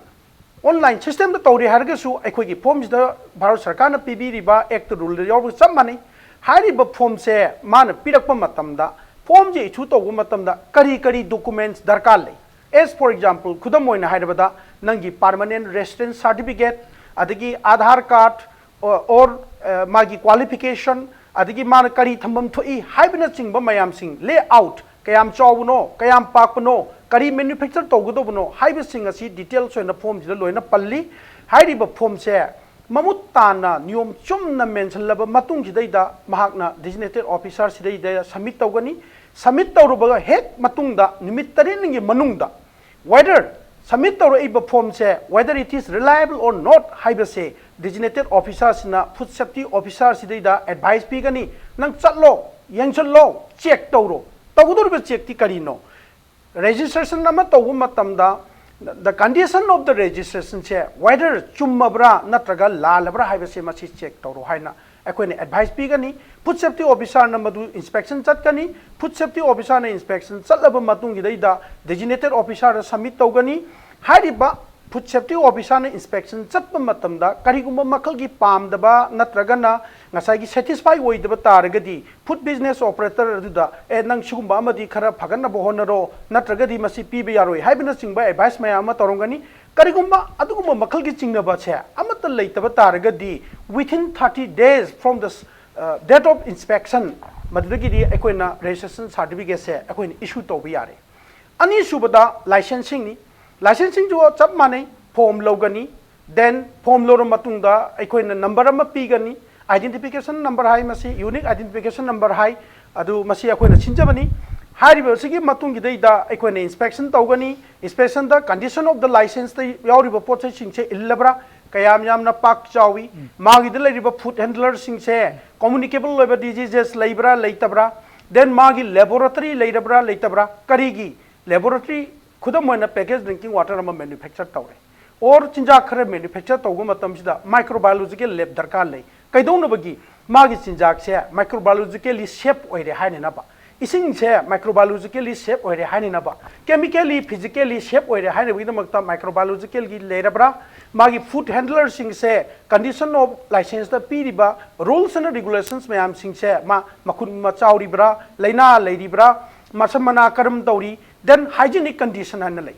online systemꯗ ꯇꯧꯔꯦ ꯍꯥꯏꯔꯒꯁꯨ, ꯑꯩꯈꯣꯏꯒꯤ formꯁꯤꯗ ꯚꯥꯔꯠ ꯁꯔꯀꯥꯔꯅ ꯄꯤꯕꯤꯔꯤꯕ act ruleꯗ ꯌꯥꯎꯕꯒ ꯆꯞ ꯃꯥꯟꯅꯩ꯫ ꯍꯥꯏꯔꯤꯕ formꯁꯦ ꯃꯥꯅ ꯄꯤꯔꯛꯄ ꯃꯇꯝꯗ, formꯁꯦ issue ꯇꯧꯕ ꯃꯇꯝꯗ ꯀꯔꯤ ꯀꯔꯤ documents ꯗꯔꯀꯥꯔ ꯂꯩ? As for example, ꯈꯨꯗꯝ ꯑꯣꯏꯅ ꯍꯥꯏꯔꯕꯗ, ꯅꯪꯒꯤ permanent residence certificate, ꯑꯗꯒꯤ Aadhaar card, or, or, ꯑ, ꯃꯥꯒꯤ qualification, ꯑꯗꯒꯤ ꯃꯥꯅ ꯀꯔꯤ ꯊꯝꯐꯝ ꯊꯣꯛꯏ ꯍꯥꯏꯕꯅꯆꯤꯡꯕ ꯃꯌꯥꯝꯁꯤꯡ, layout, ꯀꯌꯥꯝ ꯆꯥꯎꯕꯅꯣ, ꯀꯌꯥꯝ ꯄꯥꯛꯄꯅꯣ, ꯀꯔꯤ manufacture ꯇꯧꯒꯗꯧꯕꯅꯣ ꯍꯥꯏꯕꯁꯤꯡ ꯑꯁꯤ details ꯑꯣꯏꯅ formꯁꯤꯗ ꯂꯣꯏꯅ ꯄꯜꯂꯤ꯫ ꯍꯥꯏꯔꯤꯕ formꯁꯦ ꯃꯃꯨꯠ ꯇꯥꯅ ꯅꯤꯌꯣꯝ ꯆꯨꯝꯅ ꯃꯦꯟꯁꯤꯜꯂꯕ ꯃꯇꯨꯡꯁꯤꯗꯩꯗ ꯃꯍꯥꯛꯅ designated officer ꯁꯤꯗꯩꯗ submit ꯇꯧꯒꯅꯤ꯫ Submit ꯇꯧꯔꯨꯕꯒ ꯍꯦꯛ ꯃꯇꯨꯡꯗ ꯅꯨꯃꯤꯠ ꯇꯔꯦꯠꯅꯤꯒꯤ ꯃꯅꯨꯡꯗ whether submit ꯇꯧꯔꯛꯏꯕ formꯁꯦ whether it is reliable or not ꯍꯥꯏꯕꯁꯦ designated officer ꯁꯤꯅ food safety officer ꯁꯤꯗꯩꯗ advice ꯄꯤꯒꯅꯤ꯫ ꯅꯪ ꯆꯠꯂꯣ, ꯌꯦꯡꯁꯤꯜꯂꯣ, ꯆꯦꯛ ꯇꯧꯔꯣ꯫ ꯇꯧꯒꯗꯧꯔꯤꯕ ꯆꯦꯛꯇꯤ ꯀꯔꯤꯅꯣ? ꯔꯦꯖꯤꯁꯇ꯭ꯔꯦꯁꯟ ꯑꯃ ꯇꯧꯕ ꯃꯇꯝꯗ, the condition of the registration say whether ꯆꯨꯝꯃꯕ꯭ꯔꯥ ꯅꯠꯇ꯭ꯔꯒ ꯂꯥꯜꯂꯕ꯭ꯔꯥ ꯍꯥꯏꯕꯁꯦ ꯃꯁꯤ ꯆꯦꯛ ꯇꯧꯔꯣ ꯍꯥꯏꯅ ꯑꯩꯈꯣꯏꯅ ꯑꯦꯗꯚꯥꯏꯁ ꯄꯤꯒꯅꯤ꯫ ꯐꯨꯗ ꯁꯦꯐꯇꯤ ꯑꯣꯐꯤꯁꯔꯅ ꯃꯗꯨ ꯏꯟꯁꯄꯦꯛꯁꯟ ꯆꯠꯀꯅꯤ꯫ ꯐꯨꯗ ꯁꯦꯐꯇꯤ ꯑꯣꯐꯤꯁꯔꯅ ꯏꯟꯁꯄꯦꯛꯁꯟ ꯆꯠꯂꯕ ꯃꯇꯨꯡꯒꯤꯗꯩꯗ ꯗꯦꯖꯤꯅꯦꯇꯦꯠ ꯑꯣꯐꯤꯁꯔꯗ ꯁꯕꯃꯤꯠ ꯇꯧꯒꯅꯤ꯫ ꯍꯥꯏꯔꯤꯕ ꯐꯨꯗ ꯁꯦꯐꯇꯤ ꯑꯣꯐꯤꯁꯔꯅ ꯏꯟꯁꯄꯦꯛꯁꯟ ꯆꯠꯄ ꯃꯇꯝꯗ ꯀꯔꯤꯒꯨꯝꯕ ꯃꯈꯜꯒꯤ ꯄꯥꯝꯗꯕ ꯅꯠꯇ꯭ꯔꯒꯅ ꯉꯁꯥꯏꯒꯤ ꯁꯦꯇꯤꯁꯐꯥꯏ ꯑꯣꯏꯗꯕ ꯇꯥꯔꯒꯗꯤ, ꯐꯨꯗ ꯕꯤꯖꯤꯅꯦꯁ ꯑꯣꯄꯔꯦꯇꯔ ꯑꯗꯨꯗ, "ꯑꯦ, ꯅꯪ ꯁꯤꯒꯨꯝꯕ ꯑꯃꯗꯤ ꯈꯔ ꯐꯒꯠꯅꯕ ꯍꯣꯠꯅꯔꯣ, ꯅꯠꯇ꯭ꯔꯒꯗꯤ ꯃꯁꯤ ꯄꯤꯕ ꯌꯥꯔꯣꯏ" ꯍꯥꯏꯕꯅꯆꯤꯡꯕ ꯑꯦꯗꯚꯥꯏꯁ ꯃꯌꯥꯝ ꯑꯃ ꯇꯧꯔꯝꯒꯅꯤ꯫ ꯀꯔꯤꯒꯨꯝꯕ ꯑꯗꯨꯒꯨꯝꯕ ꯃꯈꯜꯒꯤ ꯆꯤꯡꯅꯕꯁꯦ ꯑꯃꯠꯇ ꯂꯩꯇꯕ ꯇꯥꯔꯒꯗꯤ, within thirty days from the, uh, date of inspection, ꯃꯗꯨꯗꯒꯤꯗꯤ ꯑꯩꯈꯣꯏꯅ ꯔꯦꯖꯤꯁꯇ꯭ꯔꯦꯁꯟ ꯁꯥꯔꯇꯤꯐꯤꯀꯦꯠꯁꯦ ꯑꯩꯈꯣꯏꯅ ꯏꯁꯨ ꯇꯧꯕ ꯌꯥꯔꯦ꯫ ꯑꯅꯤꯁꯨꯕꯗ ꯂꯥꯏꯁꯦꯟꯁꯤꯡꯅꯤ꯫ ꯂꯥꯏꯁꯦꯟꯁꯤꯡꯁꯨ ꯆꯞ ꯃꯥꯟꯅꯩ, ꯐꯣꯝ ꯂꯧꯒꯅꯤ, ꯗꯦꯟ ꯐꯣꯝ ꯂꯧꯔꯕ ꯃꯇꯨꯡꯗ ꯑꯩꯈꯣꯏꯅ ꯅꯝꯕꯔ ꯑꯃ ꯄꯤꯒꯅꯤ, ꯑꯥꯏꯗꯦꯟꯇꯤꯐꯤꯀꯦꯁꯟ ꯅꯝꯕꯔ ꯍꯥꯏ, ꯃꯁꯤ ꯌꯨꯅꯤꯛ ꯑꯥꯏꯗꯦꯟꯇꯤꯐꯤꯀꯦꯁꯟ ꯅꯝꯕꯔ ꯍꯥꯏ, ꯑꯗꯨ ꯃꯁꯤ ꯑꯩꯈꯣꯏꯅ ꯁꯤꯟꯖꯕꯅꯤ꯫ ꯍꯥꯏꯔꯤꯕ ꯑꯁꯤꯒꯤ ꯃꯇꯨꯡꯒꯤꯗꯩꯗ ꯑꯩꯈꯣꯏꯅ ꯏꯟꯁꯄꯦꯛꯁꯟ ꯇꯧꯒꯅꯤ꯫ ꯏꯟꯁꯄꯦꯛꯁꯟꯗ ꯀꯟꯗꯤꯁꯟ ꯑꯣꯐ ꯗ ꯂꯥꯏꯁꯦꯟꯁꯇ ꯌꯥꯎꯔꯤꯕ ꯄꯣꯠ ꯆꯩꯁꯤꯡꯁꯦ ꯏꯜꯂꯕ꯭ꯔꯥ, ꯀꯌꯥꯝ ꯌꯥꯝꯅ ꯄꯥꯛ ꯆꯥꯎꯏ, ꯃꯥꯒꯤꯗ ꯂꯩꯔꯤꯕ ꯐꯨꯗ ꯍꯦꯟꯗꯂꯔꯁꯤꯡꯁꯦ ꯀꯝꯃꯨꯅꯤꯀꯦꯕꯜ ꯑꯣꯏꯕ ꯗꯤꯖꯤꯖꯦꯁ ꯂꯩꯕ꯭ꯔꯥ ꯂꯩꯇꯕ꯭ꯔꯥ, ꯗꯦꯟ ꯃꯥꯒꯤ ꯂꯦꯕꯣꯔꯦꯇꯔꯤ ꯂꯩꯔꯕ꯭ꯔꯥ ꯂꯩꯇꯕ꯭ꯔꯥ, ꯀꯔꯤꯒꯤ ꯂꯦꯕꯣꯔꯦꯇꯔꯤ, ꯈꯨꯗꯝ ꯑꯣꯏꯅ ꯄꯦꯀꯦꯖ ꯗ꯭ꯔꯤꯡꯀꯤꯡ ꯋꯥꯇꯔ ꯑꯃ ꯃꯦꯅꯨꯐꯦꯛꯆꯔ ꯇꯧꯔꯦ, ꯑꯣꯔ ꯆꯤꯟꯖꯥꯛ ꯈꯔ ꯃꯦꯅꯨꯐꯦꯛꯆꯔ ꯇꯧꯕ ꯃꯇꯝꯁꯤꯗ ꯃꯥꯏꯀ꯭ꯔꯣꯕꯥꯏꯑꯣꯂꯣꯖꯤꯀꯦꯜ ꯂꯦꯕ ꯗꯔꯀꯥꯔ ꯂꯩ꯫ ꯀꯩꯗꯧꯅꯕꯒꯤ? ꯃꯥꯒꯤ ꯆꯤꯟꯖꯥꯛꯁꯦ ꯃꯥꯏꯀ꯭ꯔꯣꯕꯥꯏꯑꯣꯂꯣꯖꯤꯀꯦꯜꯂꯤ ꯁꯦꯐ ꯑꯣꯏꯔꯦ ꯍꯥꯏꯅꯅꯕ, ꯏꯁꯤꯡꯁꯦ ꯃꯥꯏꯀ꯭ꯔꯣꯕꯥꯏꯑꯣꯂꯣꯖꯤꯀꯦꯜꯂꯤ ꯁꯦꯐ ꯑꯣꯏꯔꯦ ꯍꯥꯏꯅꯅꯕ, ꯀꯦꯃꯤꯀꯦꯜꯂꯤ, ꯐꯤꯖꯤꯀꯦꯜꯂꯤ ꯁꯦꯐ ꯑꯣꯏꯔꯦ ꯍꯥꯏꯅꯕꯒꯤꯗꯃꯛꯇ ꯃꯥꯏꯀ꯭ꯔꯣꯕꯥꯏꯑꯣꯂꯣꯖꯤꯀꯦꯜꯒꯤ ꯂꯩꯔꯕ꯭ꯔꯥ, ꯃꯥꯒꯤ ꯐꯨꯗ ꯍꯦꯟꯗꯂꯔꯁꯤꯡꯁꯦ ꯀꯟꯗꯤꯁꯟ ꯑꯣꯐ ꯂꯥꯏꯁꯦꯟꯁꯇ ꯄꯤꯔꯤꯕ ꯔꯨꯜꯁ ꯑꯦꯟ ꯔꯤꯒꯨꯂꯦꯁꯟꯁ ꯃꯌꯥꯝꯁꯤꯡꯁꯦ ꯃꯥ ꯃꯈꯨꯟ ꯃꯆꯥꯎꯔꯤꯕ꯭ꯔꯥ, ꯂꯥꯏꯅꯥ ꯂꯩꯔꯤꯕ꯭ꯔꯥ, ꯃꯁꯝ ꯃꯅꯥ ꯀꯔꯝ ꯇꯧꯔꯤ, ꯗꯦꯟ ꯍꯥꯏꯖꯤꯅꯤꯛ ꯀꯟꯗꯤꯁꯟ ꯍꯥꯏꯅ ꯂꯩ꯫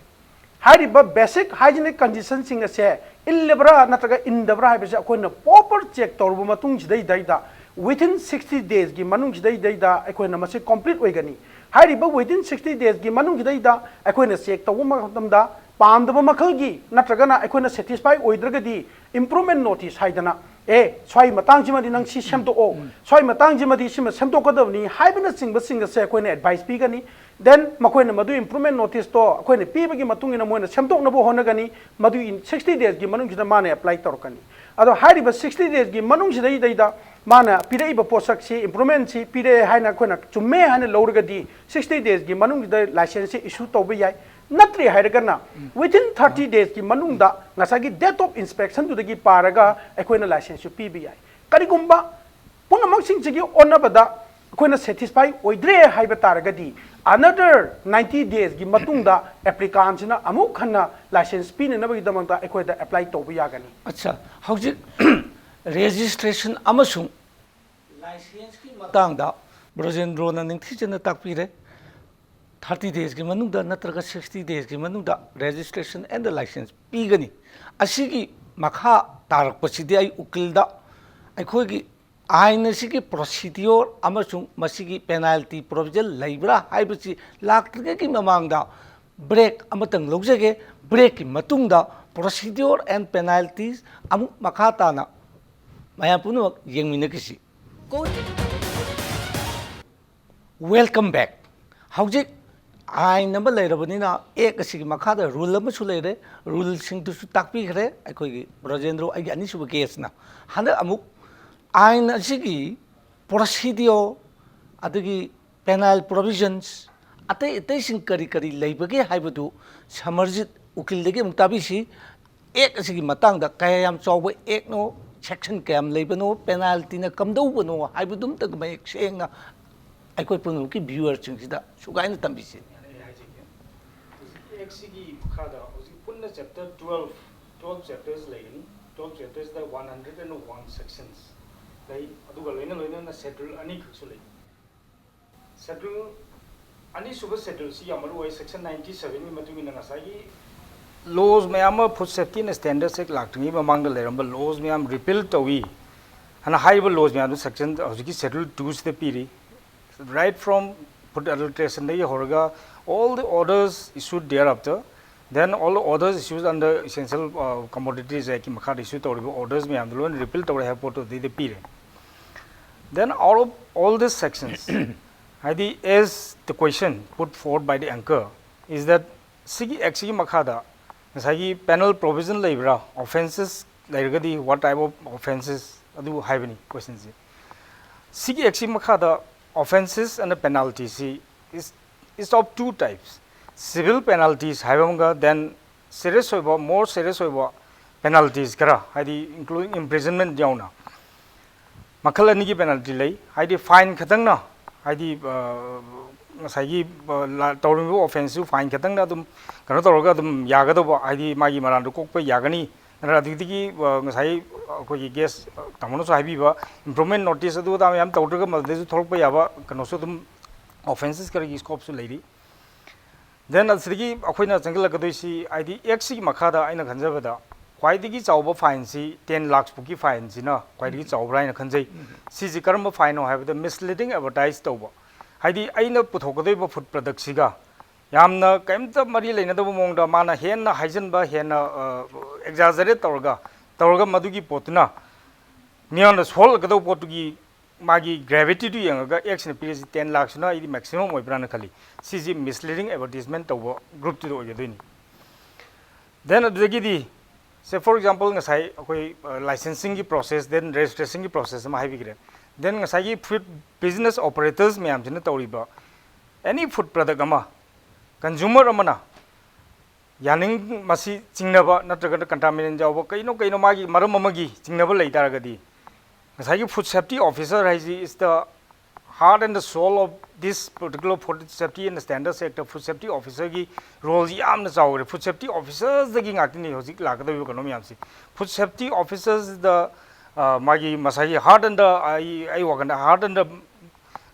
ꯍꯥꯏꯔꯤꯕ ꯕꯦꯁꯤꯛ ꯍꯥꯏꯖꯤꯅꯤꯛ ꯀꯟꯗꯤꯁꯟꯁꯤꯡ ꯑꯁꯦ ꯏꯜꯂꯕ꯭ꯔꯥ ꯅꯠꯇ꯭ꯔꯒ ꯏꯟꯗꯕ꯭ꯔꯥ ꯍꯥꯏꯕꯁꯦ ꯑꯩꯈꯣꯏꯅ ꯄ꯭ꯔꯣꯄꯔ ꯆꯦꯛ ꯇꯧꯔꯕ ꯃꯇꯨꯡꯁꯤꯗꯩꯗꯩꯗ, within sixty daysꯀꯤ ꯃꯅꯨꯡꯁꯤꯗꯩꯗꯩꯗ ꯑꯩꯈꯣꯏꯅ ꯃꯁꯤ ꯀꯝꯄ꯭ꯂꯤꯠ ꯑꯣꯏꯒꯅꯤ꯫ ꯍꯥꯏꯔꯤꯕ within sixty daysꯀꯤ ꯃꯅꯨꯡꯁꯤꯗꯩꯗ ꯑꯩꯈꯣꯏꯅ ꯆꯦꯛ ꯇꯧꯕ ꯃꯇꯝꯗ ꯄꯥꯝꯗꯕ ꯃꯈꯜꯒꯤ ꯅꯠꯇ꯭ꯔꯒꯅ ꯑꯩꯈꯣꯏꯅ ꯁꯦꯇꯤꯁꯐꯥꯏ ꯑꯣꯏꯗ꯭ꯔꯒꯗꯤ, ꯏꯝꯄ꯭ꯔꯨꯚꯃꯦꯟ ꯅꯣꯇꯤꯁ ꯍꯥꯏꯗꯅ, "ꯑꯦ, ꯁ꯭ꯋꯥꯏ ꯃꯇꯥꯡꯁꯤꯃꯗꯤ ꯅꯪ ꯁꯤ ꯁꯦꯝꯗꯣꯛꯑꯣ, ꯁ꯭ꯋꯥꯏ ꯃꯇꯥꯡꯁꯤꯃꯗꯤ ꯁꯤꯃ ꯁꯦꯝꯗꯣꯛꯀꯗꯕꯅꯤ" ꯍꯥꯏꯕꯅꯆꯤꯡꯕꯁꯤꯡ ꯑꯁꯦ ꯑꯩꯈꯣꯏꯅ ꯑꯦꯗꯚꯥꯏꯁ ꯄꯤꯒꯅꯤ꯫ Then ꯃꯈꯣꯏꯅ ꯃꯗꯨ improvement notice ꯇꯣ ꯑꯩꯈꯣꯏꯅ ꯄꯤꯕꯒꯤ ꯃꯇꯨꯡ ꯏꯟꯅ ꯃꯣꯏꯅ ꯁꯦꯝꯗꯣꯛꯅꯕ ꯍꯣꯠꯅꯒꯅꯤ꯫ ꯃꯗꯨ in sixty days ꯀꯤ ꯃꯅꯨꯡꯁꯤꯗ ꯃꯥꯅ apply ꯇꯧꯔꯛꯀꯅꯤ꯫ ꯑꯗꯣ ꯍꯥꯏꯔꯤꯕ sixty days ꯀꯤ ꯃꯅꯨꯡꯁꯤꯗꯩꯗꯩꯗ ꯃꯥꯅ ꯄꯤꯔꯛꯏꯕ ꯄꯣꯠꯁꯛꯁꯤ, improvement ꯁꯤ ꯄꯤꯔꯛꯑꯦ ꯍꯥꯏꯅ ꯑꯩꯈꯣꯏꯅ ꯆꯨꯝꯃꯦ ꯍꯥꯏꯅ ꯂꯧꯔꯒꯗꯤ, sixty days ꯀꯤ ꯃꯅꯨꯡꯁꯤꯗ license ꯁꯤ issue ꯇꯧꯕ ꯌꯥꯏ꯫ ꯅꯠꯇ꯭ꯔꯦ ꯍꯥꯏꯔꯒꯅ within thirty days ꯀꯤ ꯃꯅꯨꯡꯗ ꯉꯁꯥꯏꯒꯤ date of inspection ꯗꯨꯗꯒꯤ ꯄꯥꯔꯒ ꯑꯩꯈꯣꯏꯅ license ꯁꯨ ꯄꯤꯕ ꯌꯥꯏ꯫ ꯀꯔꯤꯒꯨꯝꯕ ꯄꯨꯝꯅꯃꯛꯁꯤꯡꯁꯤꯒꯤ ꯑꯣꯟꯅꯕꯗ ꯑꯩꯈꯣꯏꯅ satisfy ꯑꯣꯏꯗ꯭ꯔꯦ ꯍꯥꯏꯕ ꯇꯥꯔꯒꯗꯤ, another ninety days ꯀꯤ ꯃꯇꯨꯡꯗ applicant ꯁꯤꯅ ꯑꯃꯨꯛ ꯍꯟꯅ license ꯄꯤꯅꯅꯕꯒꯤꯗꯃꯛꯇ ꯑꯩꯈꯣꯏꯗ apply ꯇꯧꯕ ꯌꯥꯒꯅꯤ꯫ ꯑꯠꯆꯥ, ꯍꯧꯖꯤꯛ registration ꯑꯃꯁꯨꯡ license ꯀꯤ ꯃꯇꯥꯡꯗ ꯕ꯭ꯔꯖꯦꯟꯗ꯭ꯔꯣꯅ ꯅꯤꯡꯊꯤꯖꯅ ꯇꯥꯛꯄꯤꯔꯦ꯫ Thirty days ꯀꯤ ꯃꯅꯨꯡꯗ ꯅꯠꯇ꯭ꯔꯒ sixty days ꯀꯤ ꯃꯅꯨꯡꯗ registration and license ꯄꯤꯒꯅꯤ꯫ ꯑꯁꯤꯒꯤ ꯃꯈꯥ ꯇꯥꯔꯛꯄꯁꯤꯗꯤ ꯑꯩ ꯎꯀꯤꯜꯗ ꯑꯩꯈꯣꯏꯒꯤ ꯑꯥꯏꯟ ꯑꯁꯤꯒꯤ procedure ꯑꯃꯁꯨꯡ ꯃꯁꯤꯒꯤ penalty provision ꯂꯩꯕ꯭ꯔꯥ ꯍꯥꯏꯕꯁꯤ ꯂꯥꯛꯇ꯭ꯔꯤꯉꯩꯒꯤ ꯃꯃꯥꯡꯗ break ꯑꯃꯇꯪ ꯂꯧꯖꯒꯦ꯫ Break ꯀꯤ ꯃꯇꯨꯡꯗ procedure and penalties ꯑꯃꯨꯛ ꯃꯈꯥ ꯇꯥꯅ ꯃꯌꯥꯝ ꯄꯨꯝꯅꯃꯛ ꯌꯦꯡꯃꯤꯟꯅꯈꯤꯁꯤ꯫ Welcome back꯫ ꯍꯧꯖꯤꯛ ꯑꯥꯏꯟ ꯑꯃ ꯂꯩꯔꯕꯅꯤꯅ, act ꯑꯁꯤꯒꯤ ꯃꯈꯥꯗ rule ꯑꯃꯁꯨ ꯂꯩꯔꯦ꯫ Rule ꯁꯤꯡꯗꯨꯁꯨ ꯇꯥꯛꯄꯤꯈ꯭ꯔꯦ ꯑꯩꯈꯣꯏꯒꯤ ꯕ꯭ꯔꯖꯦꯟꯗ꯭ꯔꯣ, ꯑꯩꯒꯤ ꯑꯅꯤꯁꯨꯕ guest ꯅ꯫ ꯍꯟꯗꯛ ꯑꯃꯨꯛ ꯑꯥꯏꯟ ꯑꯁꯤꯒꯤ procedure, ꯑꯗꯒꯤ penal provisions, ꯑꯇꯩ ꯑꯇꯩꯁꯤꯡ ꯀꯔꯤ ꯀꯔꯤ ꯂꯩꯕꯒꯦ ꯍꯥꯏꯕꯗꯨ ꯁꯃꯔꯖꯤꯠ ꯎꯀꯤꯜꯗꯒꯤ ꯑꯃꯨꯛ ꯇꯥꯕꯤꯁꯤ꯫ Act ꯑꯁꯤꯒꯤ ꯃꯇꯥꯡꯗ ꯀꯌꯥ ꯌꯥꯝ ꯆꯥꯎꯕ act ꯅꯣ, section ꯀꯌꯥꯝ ꯂꯩꯕꯅꯣ, penalty ꯅ ꯀꯝꯗꯧꯕꯅꯣ ꯍꯥꯏꯕꯗꯨꯝꯇꯪ ꯃꯌꯦꯛ ꯁꯦꯡꯅ ꯑꯩꯈꯣꯏ ꯄꯨꯝꯅꯃꯛꯀꯤ viewer ꯁꯤꯡꯁꯤꯗ ꯁꯨꯒꯥꯏꯅ ꯇꯝꯕꯤꯁꯤ꯫ ꯑꯩ ꯍꯥꯏꯖꯒꯦ꯫ ꯍꯧꯖꯤꯛ act ꯁꯤꯒꯤ ꯃꯈꯥꯗ ꯍꯧꯖꯤꯛ ꯄꯨꯟꯅ chapter twelve, twelve chapters ꯂꯩꯒꯅꯤ꯫ Twelve chapters ꯇ one hundred and one sections ꯂꯩ꯫ ꯑꯗꯨꯒ ꯂꯣꯏꯅ ꯂꯣꯏꯅꯅ schedule ꯑꯅꯤꯈꯛꯁꯨ ꯂꯩ꯫ Schedule, ꯑꯅꯤꯁꯨꯕ schedule ꯁꯤ ꯌꯥꯝ ꯃꯔꯨ ꯑꯣꯏ꯫ Section ninety seven ꯒꯤ ꯃꯇꯨꯡ ꯏꯟꯅ ꯉꯁꯥꯏꯒꯤ laws ꯃꯌꯥꯝ ꯑꯃ Food Safety and Standards Act ꯂꯥꯛꯇ꯭ꯔꯤꯉꯩ ꯃꯃꯥꯡꯗ ꯂꯩꯔꯝꯕ laws ꯃꯌꯥꯝ repeal ꯇꯧꯏ ꯍꯥꯏꯅ ꯍꯥꯏꯔꯤꯕ laws ꯃꯌꯥꯝꯗꯨ section ꯍꯧꯖꯤꯛꯀꯤ schedule two ꯁꯤꯗ ꯄꯤꯔꯤ꯫ Right from food adulteration ꯗꯒꯤ ꯍꯧꯔꯒ all the orders issued thereafter, then all the orders issued under Essential, uh, Commodities Act ꯀꯤ ꯃꯈꯥꯗ issue ꯇꯧꯔꯤꯕ orders ꯃꯌꯥꯝꯗꯣ ꯂꯣꯏꯅ repeal ꯇꯧꯔꯦ ꯍꯥꯏꯕ ꯄꯣꯠꯇꯣ ꯑꯗꯨꯗꯩꯗ ꯄꯤꯔꯦ꯫ Then out of all these sections, ꯍꯥꯏꯗꯤ, as the question put forward by the anchor is that, ꯁꯤꯒꯤ ꯑꯦꯛꯁꯤꯒꯤ ꯃꯈꯥꯗ ꯉꯁꯥꯏꯒꯤ ꯄꯦꯅꯦꯜ ꯄ꯭ꯔꯣꯚꯤꯖꯟ ꯂꯩꯕ꯭ꯔꯥ? ꯑꯣꯐꯦꯟꯁꯦꯁ ꯂꯩꯔꯒꯗꯤ what type of offences ꯑꯗꯨ ꯍꯥꯏꯕꯅꯤ ꯀꯣꯏꯁꯟꯁꯤ꯫ ꯁꯤꯒꯤ ꯑꯦꯛꯁꯤꯒꯤ ꯃꯈꯥꯗ ꯑꯣꯐꯦꯟꯁꯦꯁ and ꯄꯦꯅꯥꯜꯇꯤꯁꯤ is is of two types, civil penalties ꯍꯥꯏꯕ ꯑꯃꯒ, then serious ꯑꯣꯏꯕ, more serious ꯑꯣꯏꯕ ꯄꯦꯅꯥꯜꯇꯤꯁ ꯈꯔ, ꯍꯥꯏꯗꯤ including imprisonment ꯌꯥꯎꯅ ꯃꯈꯜ ꯑꯅꯤꯒꯤ ꯄꯦꯅꯥꯜꯇꯤ ꯂꯩ꯫ ꯍꯥꯏꯗꯤ, ꯐꯥꯏꯟ ꯈꯛꯇꯪꯅ, ꯍꯥꯏꯗꯤ, ꯑ, ꯉꯁꯥꯏꯒꯤ, ꯑ, ꯂꯥ-, ꯇꯧꯔꯤꯕ ꯑꯣꯐꯦꯟꯁꯁꯨ ꯐꯥꯏꯟ ꯈꯛꯇꯪꯅ ꯑꯗꯨꯝ ꯀꯩꯅꯣ ꯇꯧꯔꯒ ꯑꯗꯨꯝ ꯌꯥꯒꯗꯧꯕ, ꯍꯥꯏꯗꯤ ꯃꯥꯒꯤ ꯃꯔꯥꯜꯗꯣ ꯀꯣꯛꯄ ꯌꯥꯒꯅꯤ꯫ ꯑꯗꯨꯅ ꯑꯗꯨꯗꯒꯤ, ꯑ, ꯉꯁꯥꯏ ꯑꯩꯈꯣꯏꯒꯤ ꯒꯦꯁ, ꯑ, ꯇꯥꯃꯣꯅꯁꯨ ꯍꯥꯏꯕꯤꯕ, ꯏꯝꯄ꯭ꯔꯨꯚꯃꯦꯟ ꯅꯣꯇꯤꯁ ꯑꯗꯨ ꯑꯗꯥ ꯃꯌꯥꯝ ꯇꯧꯗ꯭ꯔꯒ ꯃꯗꯨꯗꯩꯁꯨ ꯊꯣꯛꯂꯛꯄ ꯌꯥꯕ ꯀꯩꯅꯣꯁꯨ ꯑꯗꯨꯝ, ꯑꯣꯐꯦꯟꯁꯦꯁ ꯈꯔꯒꯤ ꯁ꯭ꯀꯣꯞꯁꯨ ꯂꯩꯔꯤ꯫ Then ꯑꯁꯤꯗꯒꯤ ꯑꯩꯈꯣꯏꯅ ꯆꯪꯁꯤꯜꯂꯛꯀꯗꯣꯏꯁꯤ, ꯍꯥꯏꯗꯤ, ꯑꯦꯛꯁꯤꯒꯤ ꯃꯈꯥꯗ ꯑꯩꯅ ꯈꯟꯖꯕꯗ ꯈ꯭ꯋꯥꯏꯗꯒꯤ ꯆꯥꯎꯕ ꯐꯥꯏꯟꯁꯤ ten lakhs ꯐꯥꯎꯒꯤ ꯐꯥꯏꯟꯁꯤꯅ ꯈ꯭ꯋꯥꯏꯗꯒꯤ ꯆꯥꯎꯕ꯭ꯔꯥ ꯍꯥꯏꯅ ꯈꯟꯖꯩ꯫ ꯁꯤꯁꯤ ꯀꯔꯝꯕ ꯐꯥꯏꯟꯅꯣ ꯍꯥꯏꯕꯗ, ꯃꯤꯁꯂꯤꯗꯤꯡ ꯑꯦꯗꯚꯔꯇꯥꯏꯁ ꯇꯧꯕ, ꯍꯥꯏꯗꯤ ꯑꯩꯅ ꯄꯨꯊꯣꯛꯀꯗꯧꯔꯤꯕ ꯐꯨꯗ ꯄ꯭ꯔꯗꯛꯁꯤꯒ ꯌꯥꯝꯅ ꯀꯔꯤꯝꯇ ꯃꯔꯤ ꯂꯩꯅꯗꯕ ꯃꯑꯣꯡꯗ ꯃꯥꯅ ꯍꯦꯟꯅ ꯍꯥꯏꯖꯤꯟꯕ, ꯍꯦꯟꯅ, ꯑ, ꯑꯦꯛꯖꯥꯖꯔꯦꯠ ꯇꯧꯔꯒ, ꯇꯧꯔꯒ ꯃꯗꯨꯒꯤ ꯄꯣꯠꯇꯨꯅ ꯃꯤꯉꯣꯟꯗ ꯁꯣꯛꯍꯜꯂꯛꯀꯗꯧꯕ ꯄꯣꯠꯇꯨꯒꯤ ꯃꯥꯒꯤ ꯒ꯭ꯔꯦꯚꯤꯇꯤꯗꯨ ꯌꯦꯡꯉꯒ ꯑꯦꯛꯁꯅ ꯄꯤꯔꯤꯁꯤ ten lakhꯁꯤꯅ ꯑꯩꯗꯤ ꯃꯦꯛꯁꯤꯃꯝ ꯑꯣꯏꯕ꯭ꯔꯥꯅ ꯈꯜꯂꯤ꯫ ꯁꯤꯁꯤ ꯃꯤꯁꯂꯤꯗꯤꯡ ꯑꯦꯗꯚꯔꯇꯤꯁꯃꯦꯟ ꯇꯧꯕ ꯒ꯭ꯔꯨꯞꯇꯨꯗ ꯑꯣꯏꯒꯗꯣꯏꯅꯤ꯫ Then ꯑꯗꯨꯗꯒꯤꯗꯤ, say for example, ꯉꯁꯥꯏ ꯑꯩꯈꯣꯏ, ꯑ, ꯂꯥꯏꯁꯦꯟꯁꯤꯡꯒꯤ ꯄ꯭ꯔꯣꯁꯦꯁ, then ꯔꯦꯖꯤꯁꯇ꯭ꯔꯦꯁꯟꯒꯤ ꯄ꯭ꯔꯣꯁꯦꯁ ꯑꯃ ꯍꯥꯏꯕꯤꯈ꯭ꯔꯦ꯫ Then ꯉꯁꯥꯏꯒꯤ ꯐꯨꯗ ꯕꯤꯖꯤꯅꯦꯁ ꯑꯣꯄꯔꯦꯇꯔꯁ ꯃꯌꯥꯝꯁꯤꯅ ꯇꯧꯔꯤꯕ ꯑꯦꯅꯤ ꯐꯨꯗ ꯄ꯭ꯔꯗꯛ ꯑꯃ ꯀꯟꯖꯨꯃꯔ ꯑꯃꯅ ꯌꯥꯅꯤꯡ, ꯃꯁꯤ ꯆꯤꯡꯅꯕ ꯅꯠꯇ꯭ꯔꯒꯅ ꯀꯟꯇꯥꯃꯤꯅꯦꯟ ꯌꯥꯎꯕ ꯀꯩꯅꯣ ꯀꯩꯅꯣ ꯃꯥꯒꯤ ꯃꯔꯝ ꯑꯃꯒꯤ ꯆꯤꯡꯅꯕ ꯂꯩ ꯇꯥꯔꯒꯗꯤ, ꯉꯁꯥꯏꯒꯤ ꯐꯨꯗ ꯁꯦꯐꯇꯤ ꯑꯣꯐꯤꯁꯔ ꯍꯥꯏꯁꯤ is the heart and the soul of this particular Food Safety and Standards Act꯫ Food safety ꯑꯣꯐꯤꯁꯔꯒꯤ ꯔꯣꯜꯁꯤ ꯌꯥꯝꯅ ꯆꯥꯎꯈ꯭ꯔꯦ꯫ ꯐꯨꯗ ꯁꯦꯐꯇꯤ ꯑꯣꯐꯤꯁꯔꯗꯒꯤ ꯉꯥꯛꯇꯅꯤ ꯍꯧꯖꯤꯛ ꯂꯥꯛꯀꯗꯧꯔꯤꯕ ꯀꯩꯅꯣ ꯃꯌꯥꯝꯁꯤ꯫ ꯐꯨꯗ ꯁꯦꯐꯇꯤ ꯑꯣꯐꯤꯁꯔꯗ, ꯑ, ꯃꯥꯒꯤ ꯃꯁꯥꯒꯤ ꯍꯥꯔꯠ ꯑꯦꯟ ꯗ, ꯑꯩ, ꯑꯩ ꯋꯥꯈꯜꯗ ꯍꯥꯔꯠ ꯑꯦꯟ ꯗ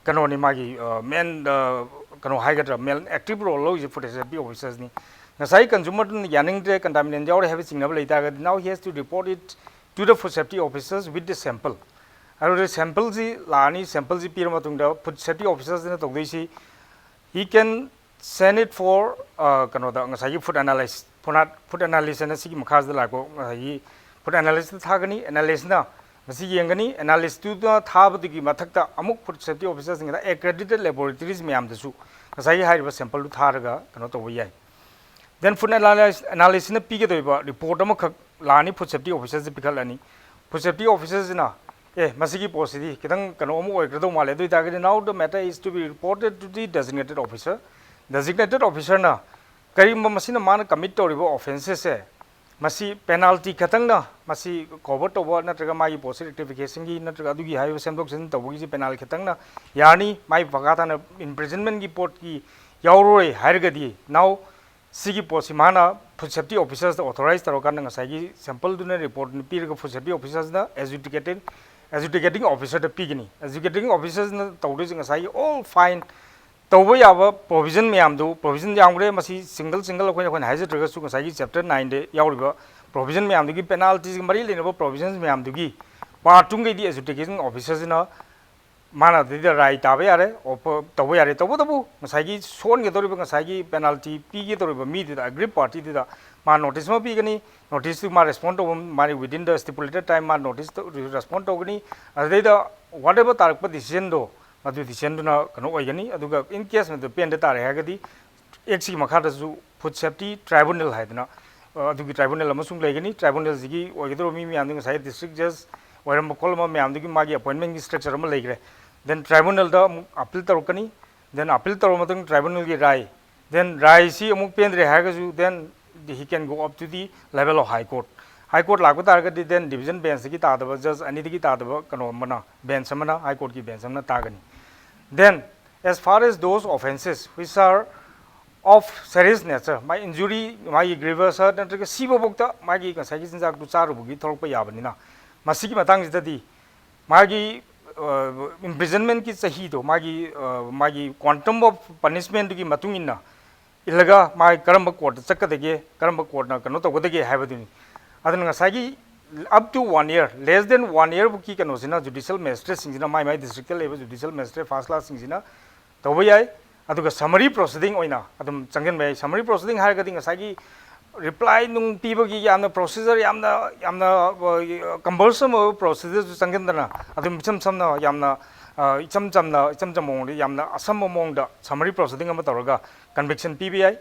ꯀꯩꯅꯣꯅꯤ, ꯃꯥꯒꯤ, ꯑ, ꯃꯦꯟ, ꯑ, ꯀꯩꯅꯣ ꯍꯥꯏꯒꯗ꯭ꯔꯥ, ꯃꯦꯟ ꯑꯦꯛꯇꯤꯚ ꯔꯣꯜ ꯂꯧꯔꯤꯁꯦ ꯐꯨꯗ ꯁꯦꯐꯇꯤ ꯑꯣꯐꯤꯁꯔꯁꯅꯤ꯫ ꯉꯁꯥꯏ ꯀꯟꯖꯨꯃꯔꯗꯨꯅ ꯌꯥꯅꯤꯡꯗ꯭ꯔꯦ, ꯀꯟꯇꯥꯃꯤꯅꯦꯟ ꯌꯥꯎꯔꯦ ꯍꯥꯏꯕ ꯆꯤꯡꯅꯕ ꯂꯩ ꯇꯥꯔꯒꯗꯤ, now he has to report it to the food safety officers with the sample꯫ ꯑꯗꯨꯗ ꯁꯦꯝꯄꯜꯁꯤ ꯂꯥꯛꯑꯅꯤ, ꯁꯦꯝꯄꯜꯁꯤ ꯄꯤꯔ ꯃꯇꯨꯡꯗ ꯐꯨꯗ ꯁꯦꯐꯇꯤ ꯑꯣꯐꯤꯁꯔꯁꯤꯅ ꯇꯧꯗꯣꯏꯁꯤ, he can send it for, ꯑ, ꯀꯩꯅꯣꯗ, ꯉꯁꯥꯏꯒꯤ food analyst, food, food analyst ꯍꯥꯏꯅ ꯁꯤꯒꯤ ꯃꯈꯥꯁꯤꯗ ꯂꯥꯛꯄ ꯉꯁꯥꯏꯒꯤ ꯐꯨꯗ ꯑꯦꯅꯥꯂꯤꯁꯇ ꯊꯥꯒꯅꯤ꯫ ꯑꯦꯅꯥꯂꯤꯁꯅ ꯃꯁꯤ ꯌꯦꯡꯒꯅꯤ꯫ ꯑꯦꯅꯥꯂꯤꯁꯇꯨꯗ ꯊꯥꯕꯗꯨꯒꯤ ꯃꯊꯛꯇ ꯑꯃꯨꯛ ꯐꯨꯗ ꯁꯦꯐꯇꯤ ꯑꯣꯐꯤꯁꯔꯁꯤꯡꯗ ꯑꯦꯀ꯭ꯔꯦꯗꯤꯇꯦꯠ ꯂꯦꯕꯣꯔꯦꯇꯔꯤꯁ ꯃꯌꯥꯝꯗꯁꯨ ꯉꯁꯥꯏꯒꯤ ꯍꯥꯏꯔꯤꯕ ꯁꯦꯝꯄꯜꯗꯨ ꯊꯥꯔꯒ ꯀꯩꯅꯣ ꯇꯧꯕ ꯌꯥꯏ꯫ ꯗꯦꯟ ꯐꯨꯗ ꯑꯦꯅꯥꯂꯤꯁ ꯑꯦꯅꯥꯂꯤꯁꯁꯤꯅ ꯄꯤꯒꯗꯧꯔꯤꯕ ꯔꯤꯄꯣꯔꯠ ꯑꯃꯈꯛ ꯂꯥꯛꯑꯅꯤ, ꯐꯨꯗ ꯁꯦꯐꯇꯤ ꯑꯣꯐꯤꯁꯔꯁꯤ ꯄꯤꯈꯠꯂꯅꯤ꯫ ꯐꯨꯗ ꯁꯦꯐꯇꯤ ꯑꯣꯐꯤꯁꯔꯁꯤꯅ ꯑꯦ, ꯃꯁꯤꯒꯤ ꯄꯣꯠꯁꯤꯗꯤ ꯈꯤꯇꯪ ꯀꯩꯅꯣ ꯑꯃ ꯑꯣꯏꯒꯗꯧ ꯃꯥꯜꯂꯦ, ꯑꯗꯨ ꯑꯣꯏꯇꯥꯔꯒꯗꯤ now the matter is to be reported to the designated officer. ꯗꯦꯖꯤꯒꯅꯦꯇꯦꯠ ꯑꯣꯐꯤꯁꯔꯅ ꯀꯔꯤꯒꯨꯝꯕ ꯃꯁꯤꯅ ꯃꯥꯅ ꯀꯃꯤꯠ ꯇꯧꯔꯤꯕ ꯑꯣꯐꯦꯟꯁꯦꯁꯁꯦ ꯃꯁꯤ ꯄꯦꯅꯥꯜꯇꯤ ꯈꯛꯇꯪꯅ ꯃꯁꯤ ꯀꯣꯚꯔ ꯇꯧꯕ ꯅꯠꯇ꯭ꯔꯒ ꯃꯥꯒꯤ ꯄꯣꯠꯁꯤ ꯔꯦꯛꯇꯤꯐꯤꯀꯦꯁꯟꯒꯤ ꯅꯠꯇ꯭ꯔꯒ ꯑꯗꯨꯒꯤ ꯍꯥꯏꯔꯤꯕ ꯁꯦꯝꯗꯣꯛ ꯁꯦꯝꯖꯤꯟ ꯇꯧꯕꯒꯤꯁꯤ ꯄꯦꯅꯥꯜꯇꯤ ꯈꯛꯇꯪꯅ ꯌꯥꯔꯅꯤ, ꯃꯥꯒꯤ ꯃꯈꯥ ꯇꯥꯅ ꯏꯝꯄ꯭ꯔꯤꯖꯟꯃꯦꯟꯒꯤ ꯄꯣꯠꯀꯤ ꯌꯥꯎꯔꯣꯏ ꯍꯥꯏꯔꯒꯗꯤ now ꯁꯤꯒꯤ ꯄꯣꯠꯁꯤ ꯃꯥꯅ ꯐꯨꯗ ꯁꯦꯐꯇꯤ ꯑꯣꯐꯤꯁꯔꯁꯇ ꯑꯣꯊꯣꯔꯥꯏꯁ ꯇꯧꯔꯀꯥꯟꯗ ꯉꯁꯥꯏꯒꯤ ꯁꯦꯝꯄꯜꯗꯨꯅ ꯔꯤꯄꯣꯔꯠ ꯄꯤꯔꯒ ꯐꯨꯗ ꯁꯦꯐꯇꯤ ꯑꯣꯐꯤꯁꯔꯁꯤꯅ ꯑꯦꯖꯨꯗꯤꯀꯦꯇꯤꯡ ꯑꯦꯖꯨꯗꯤꯀꯦꯇꯤꯡ ꯑꯣꯐꯤꯁꯔꯗ ꯄꯤꯒꯅꯤ꯫ ꯑꯦꯖꯨꯗꯤꯀꯦꯇꯤꯡ ꯑꯣꯐꯤꯁꯔꯁꯤꯅ ꯇꯧꯗꯣꯏꯁꯦ ꯉꯁꯥꯏꯒꯤ ꯑꯣꯜ ꯐꯥꯏꯟ ꯇꯧꯕ ꯌꯥꯕ ꯄ꯭ꯔꯣꯚꯤꯖꯟ ꯃꯌꯥꯝꯗꯨ, ꯄ꯭ꯔꯣꯚꯤꯖꯟ ꯌꯥꯝꯈ꯭ꯔꯦ, ꯃꯁꯤ ꯁꯤꯡꯒꯜ ꯁꯤꯡꯒꯜ ꯑꯩꯈꯣꯏꯅ ꯑꯩꯈꯣꯏꯅ ꯍꯥꯏꯖꯗ꯭ꯔꯒꯁꯨ ꯉꯁꯥꯏꯒꯤ ꯆꯦꯞꯇꯔ ꯅꯥꯏꯟꯗ ꯌꯥꯎꯔꯤꯕ ꯄ꯭ꯔꯣꯚꯤꯖꯟ ꯃꯌꯥꯝꯗꯨꯒꯤ, ꯄꯦꯅꯥꯜꯇꯤꯒ ꯃꯔꯤ ꯂꯩꯅꯕ ꯄ꯭ꯔꯣꯚꯤꯖꯟ ꯃꯌꯥꯝꯗꯨꯒꯤ ꯄꯥꯔꯠ ꯇꯨꯡꯒꯩꯗꯤ ꯑꯦꯖꯨꯗꯤꯀꯦꯇꯤꯡ ꯑꯣꯐꯤꯁꯔꯁꯤꯅ ꯃꯥꯅ ꯑꯗꯨꯗꯩꯗ ꯔꯥꯏ ꯇꯥꯕ ꯌꯥꯔꯦ, ꯑꯣꯄ-, ꯇꯧꯕ ꯌꯥꯔꯦ꯫ ꯇꯧꯕꯇꯕꯨ ꯉꯁꯥꯏꯒꯤ ꯁꯣꯟꯒꯗꯧꯔꯤꯕ, ꯉꯁꯥꯏꯒꯤ ꯄꯦꯅꯥꯜꯇꯤ ꯄꯤꯒꯗꯧꯔꯤꯕ ꯃꯤꯗꯨꯗ, ꯑꯦꯒ꯭ꯔꯤꯞ ꯄꯥꯔꯇꯤꯗꯨꯗ ꯃꯥ ꯅꯣꯇꯤꯁ ꯑꯃ ꯄꯤꯒꯅꯤ꯫ ꯅꯣꯇꯤꯁꯇꯨ ꯃꯥ ꯔꯦꯁꯄꯣꯟ ꯇꯧꯕ, ꯃꯥꯒꯤ within the stipulated time ꯃꯥ ꯅꯣꯇꯤꯁ ꯔꯦꯁꯄꯣꯟ ꯇꯧꯒꯅꯤ꯫ ꯑꯗꯨꯗꯩꯗ whatever ꯇꯥꯔꯛꯄ ꯗꯤꯁꯤꯖꯟꯗꯣ, ꯃꯗꯨ ꯗꯤꯁꯤꯖꯟꯗꯨꯅ ꯀꯩꯅꯣ ꯑꯣꯏꯒꯅꯤ꯫ ꯑꯗꯨꯒ in case ꯃꯗꯨ ꯄꯦꯟꯗ ꯇꯥꯔꯦ ꯍꯥꯏꯔꯒꯗꯤ ꯑꯦꯛꯁꯤꯒꯤ ꯃꯈꯥꯗꯁꯨ ꯐꯨꯗ ꯁꯦꯐꯇꯤ ꯇ꯭ꯔꯥꯏꯕꯨꯅꯦꯜ ꯍꯥꯏꯗꯅ, ꯑ, ꯑꯗꯨꯒꯤ ꯇ꯭ꯔꯥꯏꯕꯨꯅꯦꯜ ꯑꯃꯁꯨ ꯂꯩꯒꯅꯤ꯫ ꯇ꯭ꯔꯥꯏꯕꯨꯅꯦꯜꯁꯤꯒꯤ ꯑꯣꯏꯒꯗꯧꯔꯤꯕ ꯃꯤ ꯃꯌꯥꯝꯗꯤ ꯉꯁꯥꯏ ꯗꯤꯁꯇ꯭ꯔꯤꯛ ꯖꯖ ꯑꯣꯏꯔꯝꯕ ꯈꯣꯠꯂꯝꯕ ꯃꯌꯥꯝꯗꯨꯒꯤ ꯃꯥꯒꯤ ꯑꯦꯄꯣꯏꯟꯃꯦꯟꯒꯤ ꯁ꯭ꯇ꯭ꯔꯛꯆꯔ ꯑꯃ ꯂꯩꯈ꯭ꯔꯦ꯫ ꯗꯦꯟ ꯇ꯭ꯔꯥꯏꯕꯨꯅꯦꯜꯗ ꯑꯃꯨꯛ ꯑꯄꯤꯜ ꯇꯧꯔꯛꯀꯅꯤ꯫ ꯗꯦꯟ ꯑꯄꯤꯜ ꯇꯧꯔꯕ ꯃꯇꯨꯡ ꯇ꯭ꯔꯥꯏꯕꯨꯅꯦꯜꯒꯤ ꯔꯥꯏ, ꯗꯦꯟ ꯔꯥꯏꯁꯤ ꯑꯃꯨꯛ ꯄꯦꯟꯗ꯭ꯔꯦ ꯍꯥꯏꯔꯒꯁꯨ, then he can go up to the level of High Court. High Court ꯂꯥꯛꯄ ꯇꯥꯔꯒꯗꯤ ꯗꯦꯟ ꯗꯤꯕꯤꯖꯟ ꯕꯦꯟꯁꯇꯒꯤ ꯇꯥꯗꯕ, ꯖꯖ ꯑꯅꯤꯗꯒꯤ ꯇꯥꯗꯕ ꯀꯩꯅꯣ ꯑꯃꯅ, ꯕꯦꯟꯁ ꯑꯃꯅ, ꯍꯥꯏ ꯀꯣꯔꯠꯀꯤ ꯕꯦꯟꯁ ꯑꯃꯅ ꯇꯥꯒꯅꯤ꯫ Then as far as those offences which are of serious nature, ꯃꯥꯒꯤ ꯏꯟꯖꯨꯔꯤ, ꯃꯥꯒꯤ ꯒ꯭ꯔꯤꯚꯁ ꯍꯔꯠ ꯅꯠꯇ꯭ꯔꯒ ꯁꯤꯕꯐꯥꯎꯗ ꯃꯥꯒꯤ ꯉꯁꯥꯏꯒꯤ ꯆꯤꯟꯖꯥꯛꯇꯨ ꯆꯥꯔꯨꯕꯒꯤ ꯊꯣꯛꯂꯛꯄ ꯌꯥꯕꯅꯤꯅ, ꯃꯁꯤꯒꯤ ꯃꯇꯥꯡꯁꯤꯗꯗꯤ ꯃꯥꯒꯤ ꯏꯝꯄ꯭ꯔꯤꯖꯟꯃꯦꯟꯒꯤ ꯆꯍꯤꯗꯣ, ꯃꯥꯒꯤ, ꯑ, ꯃꯥꯒꯤ quantum of punishment ꯇꯨꯒꯤ ꯃꯇꯨꯡ ꯏꯟꯅ ꯏꯜꯂꯒ ꯃꯥꯒꯤ ꯀꯔꯝꯕ ꯀꯣꯔꯠꯇ ꯆꯠꯀꯗꯒꯦ, ꯀꯔꯝꯕ ꯀꯣꯔꯠꯅ ꯀꯩꯅꯣ ꯇꯧꯒꯗꯒꯦ ꯍꯥꯏꯕꯗꯨꯅꯤ꯫ ꯑꯗꯨꯅ ꯉꯁꯥꯏꯒꯤ up to one year, less than one year ꯐꯥꯎꯀꯤ ꯀꯩꯅꯣꯁꯤꯅ ꯖꯨꯗꯤꯁꯤꯌꯦꯜ ꯃꯦꯖꯤꯁꯇ꯭ꯔꯦꯠꯁꯤꯡꯁꯤꯅ, my my district ꯂꯩꯕ ꯖꯨꯗꯤꯁꯤꯌꯦꯜ ꯃꯦꯖꯤꯁꯇ꯭ꯔꯦꯠ ꯐꯥꯔꯁ ꯀ꯭ꯂꯥꯁꯁꯤꯡꯁꯤꯅ ꯇꯧꯕ ꯌꯥꯏ꯫ ꯑꯗꯨꯒ ꯁꯃꯔꯤ ꯄ꯭ꯔꯣꯁꯤꯗꯤꯡ ꯑꯣꯏꯅ ꯑꯗꯨꯝ ꯆꯪꯁꯤꯟꯕ ꯌꯥꯏ꯫ ꯁꯃꯔꯤ ꯄ꯭ꯔꯣꯁꯤꯗꯤꯡ ꯍꯥꯏꯔꯒꯗꯤ ꯉꯁꯥꯏꯒꯤ ꯔꯤꯄ꯭ꯂꯥꯏ ꯅꯨꯡ ꯄꯤꯕꯒꯤ ꯌꯥꯝꯅ ꯄ꯭ꯔꯣꯁꯤꯖꯔ ꯌꯥꯝꯅ ꯌꯥꯝꯅ ꯀꯝꯕꯜꯁꯝ ꯑꯣꯏꯕ ꯄ꯭ꯔꯣꯁꯤꯖꯔꯁꯨ ꯆꯪꯁꯤꯟꯗꯅ ꯑꯗꯨꯝ ꯏꯆꯝ ꯁꯝꯅ ꯌꯥꯝꯅ ꯏꯆꯝ ꯆꯝꯅ ꯏꯆꯝ ꯆꯝꯕ ꯃꯑꯣꯡꯗ ꯌꯥꯝꯅ ꯑꯁꯝꯕ ꯃꯑꯣꯡꯗ ꯁꯃꯔꯤ ꯄ꯭ꯔꯣꯁꯤꯗꯤꯡ ꯑꯃ ꯇꯧꯔꯒ ꯀꯟꯚꯤꯛꯁꯟ ꯄꯤꯕ ꯌꯥꯏ꯫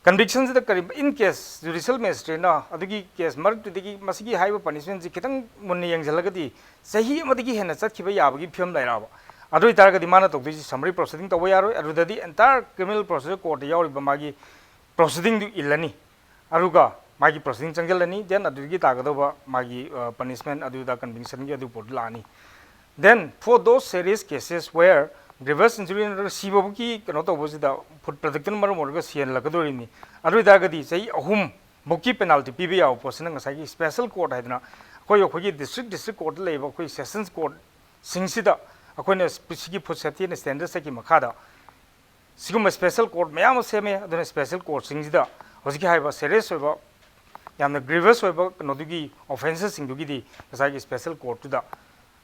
ꯀꯟꯚꯤꯛꯁꯟꯁꯤꯗ ꯀꯔꯤ, ꯏꯟ ꯀꯦꯁ ꯖꯨꯗꯤꯁꯤꯌꯦꯜ ꯃꯦꯖꯤꯁꯇ꯭ꯔꯦꯠꯅ ꯑꯗꯨꯒꯤ ꯀꯦꯁ ꯃꯔꯛꯇꯨꯗꯒꯤ ꯃꯁꯤꯒꯤ ꯍꯥꯏꯔꯤꯕ ꯄꯅꯤꯁꯃꯦꯟꯁꯤ ꯈꯤꯇꯪ ꯃꯨꯟꯅ ꯌꯦꯡꯁꯤꯜꯂꯒꯗꯤ ꯆꯍꯤ ꯑꯃꯗꯒꯤ ꯍꯦꯟꯅ ꯆꯠꯈꯤꯕ ꯌꯥꯕꯒꯤ ꯐꯤꯕꯝ ꯂꯩꯔꯛꯑꯕ꯫ ꯑꯗꯨ ꯑꯣꯏꯇꯥꯔꯒꯗꯤ ꯃꯥꯅ ꯇꯧꯗꯣꯏꯁꯤ ꯁꯃꯔꯤ ꯄ꯭ꯔꯣꯁꯤꯗꯤꯡ ꯇꯧꯕ ꯌꯥꯔꯣꯏ꯫ ꯑꯗꯨꯗꯗꯤ ꯑꯦꯟꯇꯥꯌꯔ ꯀ꯭ꯔꯤꯃꯤꯅꯦꯜ ꯄ꯭ꯔꯣꯁꯤꯖꯔ ꯀꯣꯔꯠꯇ ꯌꯥꯎꯔꯤꯕ ꯃꯥꯒꯤ ꯄ꯭ꯔꯣꯁꯤꯗꯤꯡꯗꯨ ꯏꯜꯂꯅꯤ꯫ ꯑꯗꯨꯒ ꯃꯥꯒꯤ ꯄ꯭ꯔꯣꯁꯤꯗꯤꯡ ꯆꯪꯁꯤꯜꯂꯅꯤ꯫ ꯗꯦꯟ ꯑꯗꯨꯗꯒꯤ ꯇꯥꯒꯗꯧꯕ ꯃꯥꯒꯤ ꯄꯅꯤꯁꯃꯦꯟ ꯑꯗꯨꯗ ꯀꯟꯚꯤꯛꯁꯟꯒꯤ ꯑꯗꯨ ꯄꯣꯠꯇꯨ ꯂꯥꯛꯑꯅꯤ꯫ Then for those serious cases where grievous injury ꯅꯠꯇ꯭ꯔꯒ ꯁꯤꯕꯕꯨꯛꯀꯤ ꯀꯩꯅꯣ ꯇꯧꯕꯁꯤꯗ ꯐꯨꯗ ꯄ꯭ꯔꯗꯛꯇꯨꯅ ꯃꯔꯝ ꯑꯣꯏꯔꯒ ꯁꯤꯍꯜꯂꯛꯀꯗꯣꯔꯤꯕꯅꯤ꯫ ꯑꯗꯨ ꯑꯣꯏꯇꯥꯔꯒꯗꯤ ꯆꯍꯤ ꯑꯍꯨꯝ ꯕꯨꯛꯀꯤ ꯄꯦꯅꯥꯜꯇꯤ ꯄꯤꯕ ꯌꯥꯕ ꯄꯣꯠꯁꯤꯅ ꯉꯁꯥꯏꯒꯤ ꯁ꯭ꯄꯦꯁꯦꯜ ꯀꯣꯔꯠ ꯍꯥꯏꯗꯅ ꯑꯩꯈꯣꯏ ꯑꯩꯈꯣꯏꯒꯤ ꯗꯤꯁꯇ꯭ꯔꯤꯛ ꯗꯤꯁꯇ꯭ꯔꯤꯛ ꯀꯣꯔꯠꯇ ꯂꯩꯕ ꯑꯩꯈꯣꯏ ꯁꯦꯁꯟꯁ ꯀꯣꯔꯠꯁꯤꯡꯁꯤꯗ ꯑꯩꯈꯣꯏꯅ ꯁꯤꯒꯤ ꯐꯨꯗ ꯁꯦꯐꯇꯤ ꯑꯦꯟ ꯁ꯭ꯇꯦꯟꯗꯔꯗꯁꯀꯤ ꯃꯈꯥꯗ ꯁꯤꯒꯨꯝꯕ ꯁ꯭ꯄꯦꯁꯦꯜ ꯀꯣꯔꯠ ꯃꯌꯥꯝ ꯑꯃ ꯁꯦꯝꯃꯦ꯫ ꯑꯗꯨꯅ ꯁ꯭ꯄꯦꯁꯦꯜ ꯀꯣꯔꯠꯁꯤꯡꯁꯤꯗ ꯍꯧꯖꯤꯛꯀꯤ ꯍꯥꯏꯔꯤꯕ ꯁꯦꯔꯤꯌꯁ ꯑꯣꯏꯕ ꯌꯥꯝꯅ ꯒ꯭ꯔꯤꯚꯁ ꯑꯣꯏꯕ ꯀꯩꯅꯣꯗꯨꯒꯤ ꯑꯣꯐꯦꯟꯁꯦꯁꯁꯤꯡꯗꯨꯒꯤꯗꯤ ꯉꯁꯥꯏꯒꯤ ꯁ꯭ꯄꯦꯁꯦꯜ ꯀꯣꯔꯠꯇꯨꯗ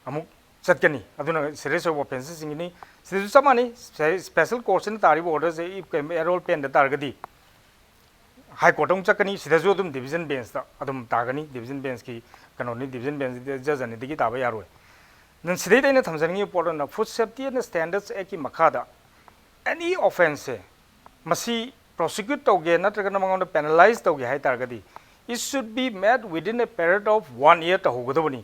ꯑꯃꯨꯛ ꯆꯠꯀꯅꯤ꯫ ꯑꯗꯨꯅ ꯁꯦꯔꯤꯌꯁ ꯑꯣꯏꯕ ꯑꯣꯐꯦꯟꯁꯦꯁꯁꯤꯡꯒꯤꯅꯤ꯫ ꯁꯤꯗꯁꯨ ꯆꯞ ꯃꯥꯟꯅꯩ꯫ ꯁ꯭ꯄꯦꯁꯦꯜ ꯀꯣꯔꯠꯁꯤꯅ ꯇꯥꯔꯤꯕ ꯑꯣꯔꯗꯔꯁꯦ ꯑꯦꯔꯣꯜ ꯄꯦꯟꯗ ꯇꯥꯔꯒꯗꯤ ꯍꯥꯏ ꯀꯣꯔꯠꯇ ꯑꯃꯨꯛ ꯆꯠꯀꯅꯤ꯫ ꯁꯤꯗꯁꯨ ꯑꯗꯨꯝ ꯗꯤꯚꯤꯖꯟ ꯕꯦꯟꯁꯇ ꯑꯗꯨꯝ ꯇꯥꯒꯅꯤ꯫ ꯗꯤꯚꯤꯖꯟ ꯕꯦꯟꯁꯀꯤ ꯀꯩꯅꯣꯅꯤ, ꯗꯤꯚꯤꯖꯟ ꯕꯦꯟꯁ ꯖꯖ ꯑꯅꯤꯗꯒꯤ ꯇꯥꯕ ꯌꯥꯔꯣꯏ꯫ ꯑꯗꯨꯅ ꯁꯤꯗꯩꯗ ꯑꯩꯅ ꯊꯝꯖꯅꯤꯡꯉꯤꯕ ꯄꯣꯠ ꯑꯃꯅ ꯐꯨꯗ ꯁꯦꯐꯇꯤ ꯑꯦꯟ ꯁ꯭ꯇꯦꯟꯗꯔꯗꯁ ꯑꯦꯛꯀꯤ ꯃꯈꯥꯗ ꯑꯦꯅꯤ ꯑꯣꯐꯦꯟꯁꯁꯦ ꯃꯁꯤ ꯄ꯭ꯔꯣꯁꯤꯀ꯭ꯌꯨꯠ ꯇꯧꯒꯦ ꯅꯠꯇ꯭ꯔꯒꯅ ꯃꯉꯣꯟꯗ ꯄꯦꯅꯥꯂꯥꯏꯖ ꯇꯧꯒꯦ ꯍꯥꯏ ꯇꯥꯔꯒꯗꯤ it should be made within a period of one year ꯇꯧꯍꯧꯒꯗꯕꯅꯤ꯫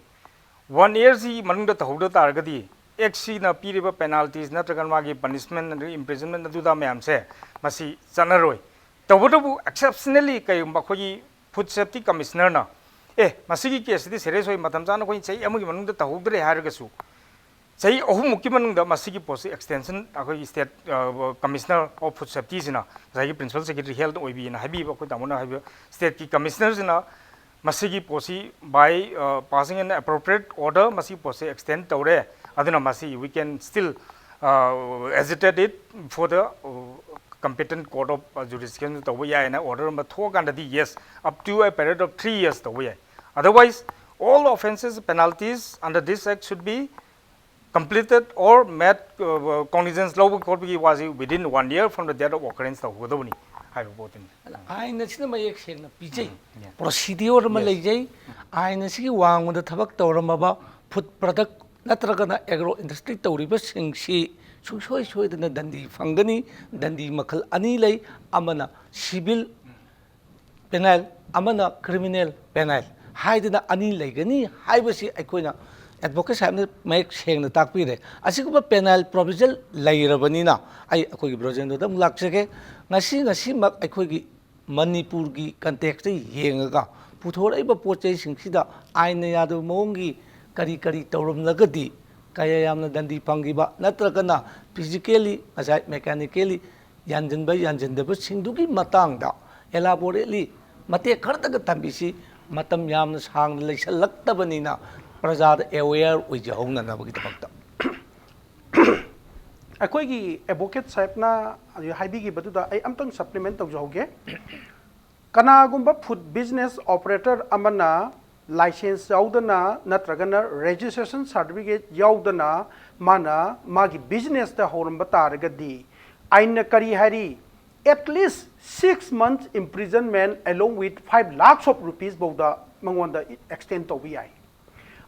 ꯋꯥꯟ ꯏꯌꯔꯁꯤ ꯃꯅꯨꯡꯗ ꯇꯧꯍꯧꯗ ꯇꯥꯔꯒꯗꯤ ꯑꯦꯛꯁꯤꯅ ꯄꯤꯔꯤꯕ ꯄꯦꯅꯥꯜꯇꯤꯁ ꯅꯠꯇ꯭ꯔꯒꯅ ꯃꯥꯒꯤ ꯄꯅꯤꯁꯃꯦꯟ ꯑꯗꯒꯤ ꯏꯝꯄ꯭ꯔꯤꯖꯟꯃꯦꯟ ꯑꯗꯨꯗ ꯃꯌꯥꯝꯁꯦ ꯃꯁꯤ ꯆꯠꯅꯔꯣꯏ꯫ ꯇꯧꯕꯇꯕꯨ ꯑꯦꯛꯁꯦꯞꯁꯅꯦꯜꯂꯤ ꯀꯩꯒꯨꯝꯕ ꯑꯩꯈꯣꯏꯒꯤ ꯐꯨꯗ ꯁꯦꯐꯇꯤ ꯀꯃꯤꯁꯅꯔꯅ ꯑꯦ ꯃꯁꯤꯒꯤ ꯀꯦꯁꯁꯤꯗꯤ ꯁꯦꯔꯤꯌꯁ ꯑꯣꯏ, ꯃꯇꯝ ꯆꯥꯅ ꯑꯩꯈꯣꯏꯅ ꯆꯍꯤ ꯑꯃꯒꯤ ꯃꯅꯨꯡꯗ ꯇꯧꯍꯧꯗ꯭ꯔꯦ ꯍꯥꯏꯔꯒꯁꯨ ꯆꯍꯤ ꯑꯍꯨꯝꯃꯨꯛꯀꯤ ꯃꯅꯨꯡꯗ ꯃꯁꯤꯒꯤ ꯄꯣꯠꯁꯤ ꯑꯦꯛꯁꯇꯦꯟꯁꯟ ꯑꯩꯈꯣꯏꯒꯤ ꯁ꯭ꯇꯦꯠ ꯀꯃꯤꯁꯅꯔ ꯑꯣꯐ ꯐꯨꯗ ꯁꯦꯐꯇꯤꯁꯤꯅ ꯉꯁꯥꯏꯒꯤ ꯄ꯭ꯔꯤꯟꯁꯤꯄꯥꯜ ꯁꯦꯀ꯭ꯔꯦꯇꯔꯤ ꯍꯦꯜꯊ ꯑꯣꯏꯕꯤꯅ ꯍꯥꯏꯕꯤꯕ ꯑꯩꯈꯣꯏ ꯇꯥꯃꯣꯅ ꯍꯥꯏꯕꯤꯕ ꯁ꯭ꯇꯦꯠꯀꯤ ꯀꯃꯤꯁꯅꯔꯁꯤꯅ ꯃꯁꯤꯒꯤ ꯄꯣꯠꯁꯤ by passing an appropriate order ꯃꯁꯤꯒꯤ ꯄꯣꯠꯁꯤ ꯑꯦꯛꯁꯇꯦꯟ ꯇꯧꯔꯦ꯫ ꯑꯗꯨꯅ ꯃꯁꯤ we can still agitate it for the competent court of jurisdiction ꯇꯧꯕ ꯌꯥꯏꯅ ꯑꯣꯔꯗꯔ ꯑꯃ ꯊꯣꯛꯑꯀꯥꯟꯗꯗꯤ yes, up to a period of three years ꯇꯧꯕ ꯌꯥꯏ꯫ Otherwise all offences penalties under this act should be completed or made cognizance ꯂꯧꯕ ꯈꯣꯠꯄꯒꯤ ꯋꯥꯁꯤ within one year from the date of occurrence ꯇꯧꯒꯗꯕꯅꯤ꯫ ꯍꯥꯏꯕ ꯄꯣꯠꯇꯨꯅꯤ꯫ ꯑꯥꯏꯟ ꯑꯁꯤꯅ ꯃꯌꯦꯛ ꯁꯦꯡꯅ ꯄꯤꯖꯩ꯫ ꯎꯝ, yes. ꯄ꯭ꯔꯣꯁꯤꯗꯤꯌꯣꯔ ꯑꯃ Yes. ꯂꯩꯖꯩ꯫ ꯑꯥꯏꯟ ꯑꯁꯤꯒꯤ ꯋꯥꯡꯃꯗ ꯊꯕꯛ ꯇꯧꯔꯝꯃꯕ ꯐꯨꯗ ꯄ꯭ꯔꯗꯛ ꯅꯠꯇ꯭ꯔꯒꯅ ꯑꯦꯒ꯭ꯔꯣ ꯏꯟꯗꯁꯇ꯭ꯔꯤ ꯇꯧꯔꯤꯕꯁꯤꯡꯁꯤ ꯁꯨꯡꯁꯣꯏ ꯁꯣꯏꯗꯅ ꯗꯟꯗꯤ ꯐꯪꯒꯅꯤ꯫ ꯗꯟꯗꯤ ꯃꯈꯜ ꯑꯅꯤ ꯂꯩ, ꯑꯃꯅ ꯁꯤꯚꯤꯜ ꯄꯦꯅꯥꯏꯜ, ꯑꯃꯅ ꯀ꯭ꯔꯤꯃꯤꯅꯦꯜ ꯄꯦꯅꯥꯏꯜ ꯍꯥꯏꯗꯅ ꯑꯅꯤ ꯂꯩꯒꯅꯤ ꯍꯥꯏꯕꯁꯤ ꯑꯩꯈꯣꯏꯅ ꯑꯦꯗꯚꯣꯀꯦꯠ ꯁꯥꯍꯦꯕꯅ ꯃꯌꯦꯛ ꯁꯦꯡꯅ ꯇꯥꯛꯄꯤꯔꯦ꯫ ꯑꯁꯤꯒꯨꯝꯕ ꯄꯦꯅꯥꯏꯜ ꯄ꯭ꯔꯣꯚꯤꯖꯟ ꯂꯩꯔꯕꯅꯤꯅ ꯑꯩ ꯑꯩꯈꯣꯏꯒꯤ ꯕ꯭ꯔꯣꯖꯦꯟꯗ꯭ꯔꯣꯗ ꯑꯃꯨꯛ ꯂꯥꯛꯆꯒꯦ꯫ ꯉꯁꯤ ꯉꯁꯤꯃꯛ ꯑꯩꯈꯣꯏꯒꯤ ꯃꯅꯤꯄꯨꯔꯒꯤ ꯀꯟꯇꯦꯛꯁꯇ ꯌꯦꯡꯉꯒ ꯄꯨꯊꯣꯔꯛꯏꯕ ꯄꯣꯠ ꯆꯩꯁꯤꯡꯁꯤꯗ ꯑꯥꯏꯟꯅ ꯌꯥꯗꯕ ꯃꯑꯣꯡꯒꯤ ꯀꯔꯤ ꯀꯔꯤ ꯇꯧꯔꯝꯂꯒꯗꯤ ꯀꯌꯥ ꯌꯥꯝꯅ ꯗꯟꯗꯤ ꯐꯪꯈꯤꯕ ꯅꯠꯇ꯭ꯔꯒꯅ ꯐꯤꯖꯤꯀꯦꯜꯂꯤ ꯉꯁꯥꯏ ꯃꯦꯀꯥꯅꯤꯀꯦꯜꯂꯤ ꯌꯥꯟꯁꯤꯟꯕ ꯌꯥꯟꯁꯤꯟꯗꯕꯁꯤꯡꯗꯨꯒꯤ ꯃꯇꯥꯡꯗ elaborately ꯃꯇꯦꯛ ꯈꯔꯇꯒ ꯊꯝꯕꯤꯁꯤ꯫ ꯃꯇꯝ ꯌꯥꯝꯅ ꯁꯥꯡꯅ ꯂꯩꯁꯜꯂꯛꯇꯕꯅꯤꯅ ꯄ꯭ꯔꯖꯥꯗ ꯑꯦꯋꯦꯌꯔ ꯑꯣꯏꯖꯍꯧꯅꯅꯕꯒꯤꯗꯃꯛꯇ꯫ ꯑꯩꯈꯣꯏꯒꯤ ꯑꯦꯗꯚꯣꯀꯦꯠ ꯁꯥꯍꯦꯕꯅ ꯍꯧꯖꯤꯛ ꯍꯥꯏꯕꯤꯈꯤꯕꯗꯨꯗ ꯑꯩ ꯑꯝꯇꯪ ꯁꯄ꯭ꯂꯤꯃꯦꯟ ꯇꯧꯖꯍꯧꯒꯦ꯫ ꯀꯅꯥꯒꯨꯝꯕ ꯐꯨꯗ ꯕꯤꯖꯤꯅꯦꯁ ꯑꯣꯄꯔꯦꯇꯔ ꯑꯃꯅ ꯂꯥꯏꯁꯦꯟꯁ ꯌꯥꯎꯗꯅ ꯅꯠꯇ꯭ꯔꯒꯅ ꯔꯦꯖꯤꯁꯇ꯭ꯔꯦꯁꯟ ꯁꯥꯔꯇꯤꯐꯤꯀꯦꯠ ꯌꯥꯎꯗꯅ ꯃꯥꯅ ꯃꯥꯒꯤ ꯕꯤꯖꯤꯅꯦꯁꯇ ꯍꯧꯔꯝꯕ ꯇꯥꯔꯒꯗꯤ ꯑꯥꯏꯟꯅ ꯀꯔꯤ ꯍꯥꯏꯔꯤ? At least six months imprisonment along with five lakhs of rupees ꯐꯥꯎꯗ ꯃꯉꯣꯟꯗ ꯑꯦꯛꯁꯇꯦꯟ ꯇꯧꯕ ꯌꯥꯏ꯫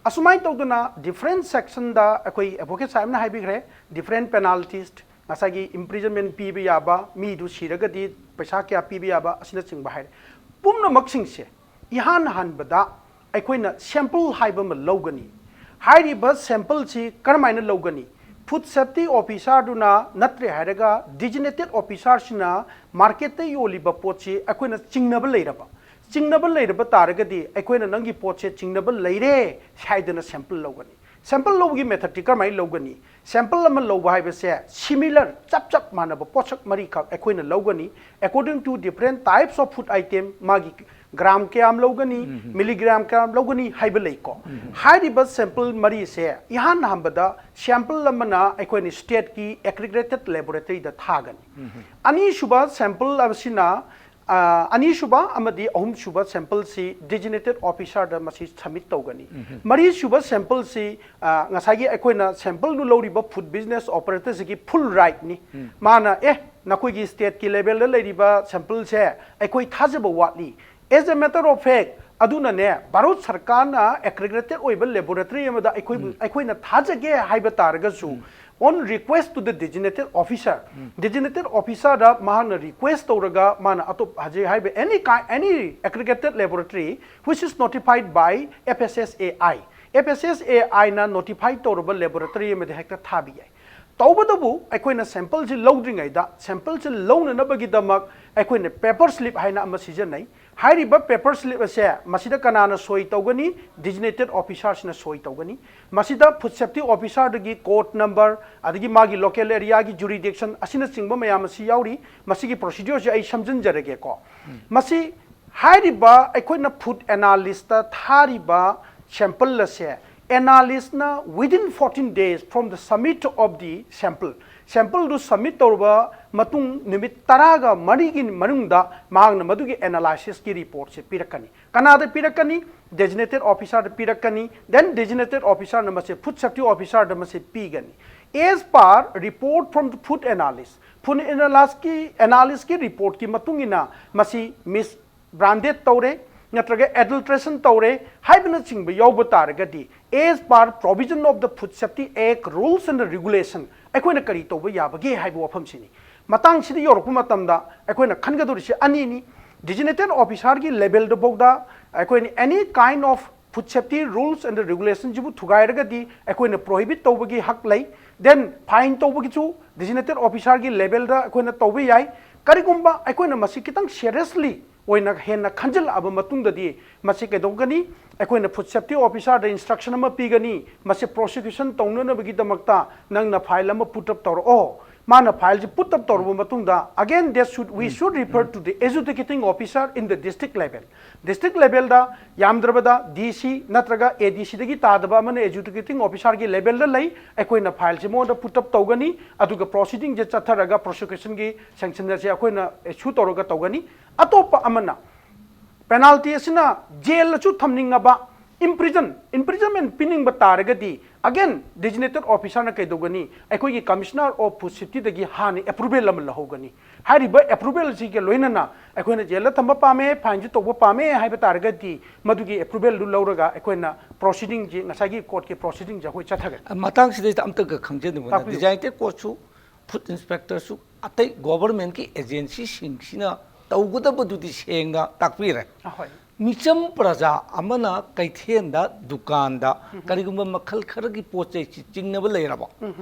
ꯑꯁꯨꯃꯥꯏꯅ ꯇꯧꯗꯅ ꯗꯤꯐ꯭ꯔꯦꯟ ꯁꯦꯛꯁꯟꯗ ꯑꯩꯈꯣꯏ ꯑꯦꯗꯚꯣꯀꯦꯠ ꯁꯥꯍꯦꯕꯅ ꯍꯥꯏꯕꯤꯈ꯭ꯔꯦ, ꯗꯤꯐ꯭ꯔꯦꯟ ꯄꯦꯅꯥꯜꯇꯤꯁ, ꯉꯁꯥꯏꯒꯤ ꯏꯝꯄ꯭ꯔꯤꯖꯟꯃꯦꯟ ꯄꯤꯕ ꯌꯥꯕ, ꯃꯤꯗꯨ ꯁꯤꯔꯒꯗꯤ ꯄꯩꯁꯥ ꯀꯌꯥ ꯄꯤꯕ ꯌꯥꯕ ꯑꯁꯤꯅꯆꯤꯡꯕ ꯍꯥꯏꯔꯦ꯫ ꯄꯨꯝꯅꯃꯛꯁꯤꯡꯁꯦ ꯏꯍꯥꯟ ꯍꯥꯟꯕꯗ ꯑꯩꯈꯣꯏꯅ ꯁꯦꯝꯄꯜ ꯍꯥꯏꯕ ꯑꯃ ꯂꯧꯒꯅꯤ꯫ ꯍꯥꯏꯔꯤꯕ ꯁꯦꯝꯄꯜꯁꯤ ꯀꯔꯝꯍꯥꯏꯅ ꯂꯧꯒꯅꯤ? ꯐꯨꯗ ꯁꯦꯐꯇꯤ ꯑꯣꯐꯤꯁꯥꯔꯗꯨꯅ ꯅꯠꯇ꯭ꯔꯦ ꯍꯥꯏꯔꯒ ꯗꯤꯖꯤꯅꯦꯇꯦꯠ ꯑꯣꯐꯤꯁꯥꯔꯁꯤꯅ ꯃꯥꯔꯀꯦꯠꯇ ꯌꯣꯜꯂꯤꯕ ꯄꯣꯠꯁꯤ ꯑꯩꯈꯣꯏꯅ ꯆꯤꯡꯅꯕ ꯂꯩꯔꯕ, ꯆꯤꯡꯅꯕ ꯂꯩꯔꯕ ꯇꯥꯔꯒꯗꯤ ꯑꯩꯈꯣꯏꯅ ꯅꯪꯒꯤ ꯄꯣꯠꯁꯦ ꯆꯤꯡꯅꯕ ꯂꯩꯔꯦ ꯍꯥꯏꯗꯅ ꯁꯦꯝꯄꯜ ꯂꯧꯒꯅꯤ꯫ ꯁꯦꯝꯄꯜ ꯂꯧꯕꯒꯤ ꯃꯦꯊꯠꯇꯤ ꯀꯔꯝꯍꯥꯏꯅ ꯂꯧꯒꯅꯤ? ꯁꯦꯝꯄꯜ ꯑꯃ ꯂꯧꯕ ꯍꯥꯏꯕꯁꯦ ꯁꯤꯃꯤꯂꯔ, ꯆꯞ ꯆꯞ ꯃꯥꯟꯅꯕ ꯄꯣꯠꯁꯛ ꯃꯔꯤꯈꯛ ꯑꯩꯈꯣꯏꯅ ꯂꯧꯒꯅꯤ꯫ According to different types of food item, ꯃꯥꯒꯤ ꯒ꯭ꯔꯥꯝ ꯀꯌꯥꯝ ꯂꯧꯒꯅꯤ, ꯃꯤꯂꯤꯒ꯭ꯔꯥꯝ ꯀꯌꯥꯝ ꯂꯧꯒꯅꯤ ꯍꯥꯏꯕ ꯂꯩꯀꯣ꯫ ꯍꯥꯏꯔꯤꯕ ꯁꯦꯝꯄꯜ ꯃꯔꯤꯁꯦ ꯏꯍꯥꯟ ꯍꯥꯟꯕꯗ ꯁꯦꯝꯄꯜ ꯑꯃꯅ ꯑꯩꯈꯣꯏꯅ ꯁ꯭ꯇꯦꯠꯀꯤ ꯑꯦꯒ꯭ꯔꯤꯒꯦꯇꯦꯠ ꯂꯦꯕꯣꯔꯦꯇꯔꯤꯗ ꯊꯥꯒꯅꯤ꯫ ꯑꯅꯤꯁꯨꯕ ꯁꯦꯝꯄꯜ ꯑꯁꯤꯅ ꯑꯅꯤꯁꯨꯕ ꯑꯃꯗꯤ ꯑꯍꯨꯝꯁꯨꯕ ꯁꯦꯝꯄꯜꯁꯤ ꯗꯤꯖꯤꯅꯦꯇꯦꯠ ꯑꯣꯐꯤꯁꯥꯔꯗ ꯃꯁꯤ ꯁꯕꯃꯤꯠ ꯇꯧꯒꯅꯤ꯫ ꯃꯔꯤꯁꯨꯕ ꯁꯦꯝꯄꯜꯁꯤ ꯉꯁꯥꯏꯒꯤ ꯑꯩꯈꯣꯏꯅ ꯁꯦꯝꯄꯜꯗꯨ ꯂꯧꯔꯤꯕ ꯐꯨꯗ ꯕꯤꯖꯤꯅꯦꯁ ꯑꯣꯄꯔꯦꯇꯔꯁꯤꯒꯤ ꯐꯨꯜ ꯔꯥꯏꯠꯅꯤ꯫ ꯃꯥꯅ ꯑꯦ, ꯅꯈꯣꯏꯒꯤ ꯁ꯭ꯇꯦꯠꯀꯤ ꯂꯦꯚꯦꯜꯗ ꯂꯩꯔꯤꯕ ꯁꯦꯝꯄꯜꯁꯦ ꯑꯩꯈꯣꯏ ꯊꯥꯖꯕ ꯋꯥꯠꯂꯤ꯫ As a matter of fact, ꯑꯗꯨꯅꯅꯦ, ꯚꯥꯔꯠ ꯁꯔꯀꯥꯔꯅ ꯑꯦꯀ꯭ꯔꯤꯒꯦꯇꯦꯠ ꯑꯣꯏꯕ ꯂꯦꯕꯣꯔꯦꯇꯔꯤ ꯑꯃꯗ ꯑꯩꯈꯣꯏꯕꯨ ꯑꯩꯈꯣꯏꯅ ꯊꯥꯖꯒꯦ ꯍꯥꯏꯕ ꯇꯥꯔꯒꯁꯨ, on request to the designated officer, ꯗꯤꯖꯤꯅꯦꯇꯦꯠ ꯑꯣꯐꯤꯁꯥꯔꯗ ꯃꯍꯥꯛꯅ ꯔꯤꯀ꯭ꯋꯦꯁ ꯇꯧꯔꯒ ꯃꯥꯅ ꯑꯇꯣꯞ ꯍꯧꯖꯤꯛ ꯍꯥꯏꯔꯤꯕ any kind, any accredited laboratory which is notified by F S S A I, F S S A I ꯅ ꯅꯣꯇꯤꯐꯥꯏ ꯇꯧꯔꯕ ꯂꯦꯕꯣꯔꯦꯇꯔꯤ ꯑꯃꯗ ꯍꯦꯛꯇ ꯊꯥꯕ ꯌꯥꯏ꯫ ꯇꯧꯕꯇꯕꯨ ꯑꯩꯈꯣꯏꯅ ꯁꯦꯝꯄꯜꯁꯤ ꯂꯧꯗ꯭ꯔꯤꯉꯩꯗ ꯁꯦꯝꯄꯜꯁꯤ ꯂꯧꯅꯅꯕꯒꯤꯗꯃꯛ ꯑꯩꯈꯣꯏꯅ ꯄꯦꯄꯔ ꯁ꯭ꯂꯤꯞ ꯍꯥꯏꯅ ꯑꯃ ꯁꯤꯖꯤꯟꯅꯩ꯫ ꯍꯥꯏꯔꯤꯕ ꯄꯦꯄꯔ ꯁ꯭ꯂꯤꯞ ꯑꯁꯦ ꯃꯁꯤꯗ ꯀꯅꯥꯅ ꯁꯣꯏ ꯇꯧꯒꯅꯤ? ꯗꯤꯖꯤꯅꯦꯇꯦꯠ ꯑꯣꯐꯤꯁꯥꯔꯁꯤꯅ ꯁꯣꯏ ꯇꯧꯒꯅꯤ꯫ ꯃꯁꯤꯗ ꯐꯨꯗ ꯁꯦꯐꯇꯤ ꯑꯣꯐꯤꯁꯥꯔꯗꯒꯤ ꯀꯣꯗ ꯅꯝꯕꯔ, ꯑꯗꯒꯤ ꯃꯥꯒꯤ ꯂꯣꯀꯦꯜ ꯑꯦꯔꯤꯌꯥꯒꯤ ꯖꯨꯔꯤꯗꯤꯛꯁꯟ ꯑꯁꯤꯅꯆꯤꯡꯕ ꯃꯌꯥꯝ ꯑꯁꯤ ꯌꯥꯎꯔꯤ꯫ ꯃꯁꯤꯒꯤ ꯄ꯭ꯔꯣꯁꯤꯗ꯭ꯌꯨꯔꯁꯦ ꯑꯩ ꯁꯝꯖꯤꯟꯖꯔꯒꯦꯀꯣ꯫ ꯃꯁꯤ ꯍꯥꯏꯔꯤꯕ ꯑꯩꯈꯣꯏꯅ ꯐꯨꯗ ꯑꯦꯅꯥꯂꯤꯁꯇ ꯊꯥꯔꯤꯕ ꯁꯦꯝꯄꯜ ꯑꯁꯦ ꯑꯦꯅꯥꯂꯤꯁꯅ within fourteen days from the submit of the sample, ꯁꯦꯝꯄꯜꯗꯨ ꯁꯕꯃꯤꯠ ꯇꯧꯔꯕ ꯃꯇꯨꯡ ꯅꯨꯃꯤꯠ ꯇꯔꯥꯒ ꯃꯔꯤꯒꯤ ꯃꯅꯨꯡꯗ ꯃꯍꯥꯛꯅ ꯃꯗꯨꯒꯤ ꯑꯦꯅꯥꯂꯥꯏꯁꯤꯁꯀꯤ ꯔꯤꯄꯣꯔꯠꯁꯦ ꯄꯤꯔꯛꯀꯅꯤ꯫ ꯀꯅꯥꯗ ꯄꯤꯔꯛꯀꯅꯤ? ꯗꯦꯖꯤꯅꯦꯇꯦꯠ ꯑꯣꯐꯤꯁꯥꯔꯗ ꯄꯤꯔꯛꯀꯅꯤ꯫ Then ꯗꯦꯖꯤꯅꯦꯇꯦꯠ ꯑꯣꯐꯤꯁꯥꯔꯅ ꯃꯁꯦ ꯐꯨꯗ ꯁꯦꯐꯇꯤ ꯑꯣꯐꯤꯁꯥꯔꯗ ꯃꯁꯦ ꯄꯤꯒꯅꯤ꯫ As per report from the food analyst, food ꯑꯦꯅꯥꯂꯥꯏꯁꯀꯤ ꯑꯦꯅꯥꯂꯤꯁꯀꯤ ꯔꯤꯄꯣꯔꯠꯀꯤ ꯃꯇꯨꯡ ꯏꯟꯅ ꯃꯁꯤ ꯃꯤꯁ ꯕ꯭ꯔꯥꯟꯗꯦꯠ ꯇꯧꯔꯦ ꯅꯠꯇ꯭ꯔꯒ ꯑꯦꯗꯜꯇ꯭ꯔꯦꯁꯟ ꯇꯧꯔꯦ ꯍꯥꯏꯕꯅꯆꯤꯡꯕ ꯌꯥꯎꯕ ꯇꯥꯔꯒꯗꯤ, as per provision of the Food Safety Act rules and regulation, ꯑꯩꯈꯣꯏꯅ ꯀꯔꯤ ꯇꯧꯕ ꯌꯥꯕꯒꯦ ꯍꯥꯏꯕ ꯋꯥꯐꯝꯁꯤꯅꯤ꯫ ꯃꯇꯥꯡꯁꯤꯗ ꯌꯧꯔꯛꯄ ꯃꯇꯝꯗ ꯑꯩꯈꯣꯏꯅ ꯈꯟꯒꯗꯧꯔꯤꯁꯤ ꯑꯅꯤꯅꯤ꯫ ꯗꯤꯖꯤꯅꯦꯇꯦꯠ ꯑꯣꯐꯤꯁꯥꯔꯒꯤ ꯂꯦꯚꯦꯜꯗꯐꯥꯎꯗ ꯑꯩꯈꯣꯏꯅ any kind of food safety rules and regulationꯁꯤꯕꯨ ꯊꯨꯒꯥꯏꯔꯒꯗꯤ ꯑꯩꯈꯣꯏꯅ ꯄ꯭ꯔꯣꯍꯤꯕꯤꯠ ꯇꯧꯕꯒꯤ ꯍꯛ ꯂꯩ꯫ Then ꯐꯥꯏꯟ ꯇꯧꯕꯒꯤꯁꯨ ꯗꯤꯖꯤꯅꯦꯇꯦꯠ ꯑꯣꯐꯤꯁꯥꯔꯒꯤ ꯂꯦꯚꯦꯜꯗ ꯑꯩꯈꯣꯏꯅ ꯇꯧꯕ ꯌꯥꯏ꯫ ꯀꯔꯤꯒꯨꯝꯕ ꯑꯩꯈꯣꯏꯅ ꯃꯁꯤ ꯈꯤꯇꯪ ꯁꯦꯔꯤꯌꯁꯂꯤ ꯑꯣꯏꯅ ꯍꯦꯟꯅ ꯈꯟꯖꯤꯜꯂꯛꯑꯕ ꯃꯇꯨꯡꯗꯗꯤ ꯃꯁꯤ ꯀꯩꯗꯧꯒꯅꯤ? ꯑꯩꯈꯣꯏꯅ ꯐꯨꯗ ꯁꯦꯐꯇꯤ ꯑꯣꯐꯤꯁꯥꯔꯗ ꯏꯟꯁꯇ꯭ꯔꯛꯁꯟ ꯑꯃ ꯄꯤꯒꯅꯤ, ꯃꯁꯤ ꯄ꯭ꯔꯣꯁꯤꯀ꯭ꯌꯨꯁꯟ ꯇꯧꯅꯅꯕꯒꯤꯗꯃꯛꯇ ꯅꯪꯅ ꯐꯥꯏꯜ ꯑꯃ ꯄꯨꯠ ꯑꯞ ꯇꯧꯔꯛꯑꯣ꯫ ꯃꯥꯅ ꯐꯥꯏꯜꯁꯤ ꯄꯨꯠ ꯑꯞ ꯇꯧꯔꯕ ꯃꯇꯨꯡꯗ, again, that should, we should refer to the adjudicating officer in the district level. District levelꯗ ꯌꯥꯝꯗ꯭ꯔꯕꯗ ꯗꯤ ꯁꯤ ꯅꯠꯇ꯭ꯔꯒ ꯑꯦ ꯗꯤ ꯁꯤꯗꯒꯤ ꯇꯥꯗꯕ ꯑꯃꯅ adjudicating officerꯒꯤ levelꯗ ꯂꯩ꯫ ꯑꯩꯈꯣꯏꯅ ꯐꯥꯏꯜꯁꯤ ꯃꯉꯣꯟꯗ ꯄꯨꯠ ꯑꯞ ꯇꯧꯒꯅꯤ, ꯑꯗꯨꯒ proceedingꯁꯦ ꯆꯠꯊꯔꯒ prosecutionꯒꯤ sanctionꯁꯦ ꯑꯩꯈꯣꯏꯅ issue ꯇꯧꯔꯒ ꯇꯧꯒꯅꯤ꯫ ꯑꯇꯣꯞꯄ ꯑꯃꯅ, penalty ꯑꯁꯤꯅ ꯖꯦꯜꯗꯁꯨ ꯊꯝꯅꯤꯡꯉꯕ, imprison, imprisonment ꯄꯤꯅꯤꯡꯕ ꯇꯥꯔꯒꯗꯤ, again, designated officerꯅ ꯀꯩꯗꯧꯒꯅꯤ? ꯑꯩꯈꯣꯏꯒꯤ Commissioner of Food Safetyꯗꯒꯤ ꯍꯥꯟꯅ approval ꯑꯃ ꯂꯧꯍꯧꯒꯅꯤ꯫ ꯍꯥꯏꯔꯤꯕ approvalꯁꯤꯒ ꯂꯣꯏꯅꯅ ꯑꯩꯈꯣꯏꯅ ꯖꯦꯜꯗ ꯊꯝꯕ ꯄꯥꯝꯃꯦ, fineꯁꯨ ꯇꯧꯕ ꯄꯥꯝꯃꯦ ꯍꯥꯏꯕ ꯇꯥꯔꯒꯗꯤ, ꯃꯗꯨꯒꯤ approvalꯗꯨ ꯂꯧꯔꯒ ꯑꯩꯈꯣꯏꯅ proceedingꯁꯤ, ꯉꯁꯥꯏꯒꯤ courtꯀꯤ proceedingꯁꯦ ꯑꯩꯈꯣꯏ ꯆꯠꯊꯒꯅꯤ꯫ ꯃꯇꯥꯡꯁꯤꯗꯩꯗ ꯑꯝꯇꯒ ꯈꯪꯖꯅꯤꯡꯕ, ꯇꯥꯛꯄꯤꯌꯨ꯫ Designated courtꯁꯨ, Food Inspectorꯁꯨ, ꯑꯇꯩ governmentꯀꯤ agencyꯁꯤꯡꯁꯤꯅ ꯇꯧꯒꯗꯕꯗꯨꯗꯤ ꯁꯦꯡꯅ ꯇꯥꯛꯄꯤꯔꯦ꯫ ꯑꯍꯣꯏ꯫ ꯃꯤꯆꯝ ꯄ꯭ꯔꯖꯥ ꯑꯃꯅ ꯀꯩꯊꯦꯜꯗ, ꯗꯨꯀꯥꯟꯗ ꯀꯔꯤꯒꯨꯝꯕ ꯃꯈꯜ ꯈꯔꯒꯤ ꯄꯣꯠ ꯆꯩꯁꯤ ꯆꯤꯡꯅꯕ ꯂꯩꯔꯕ,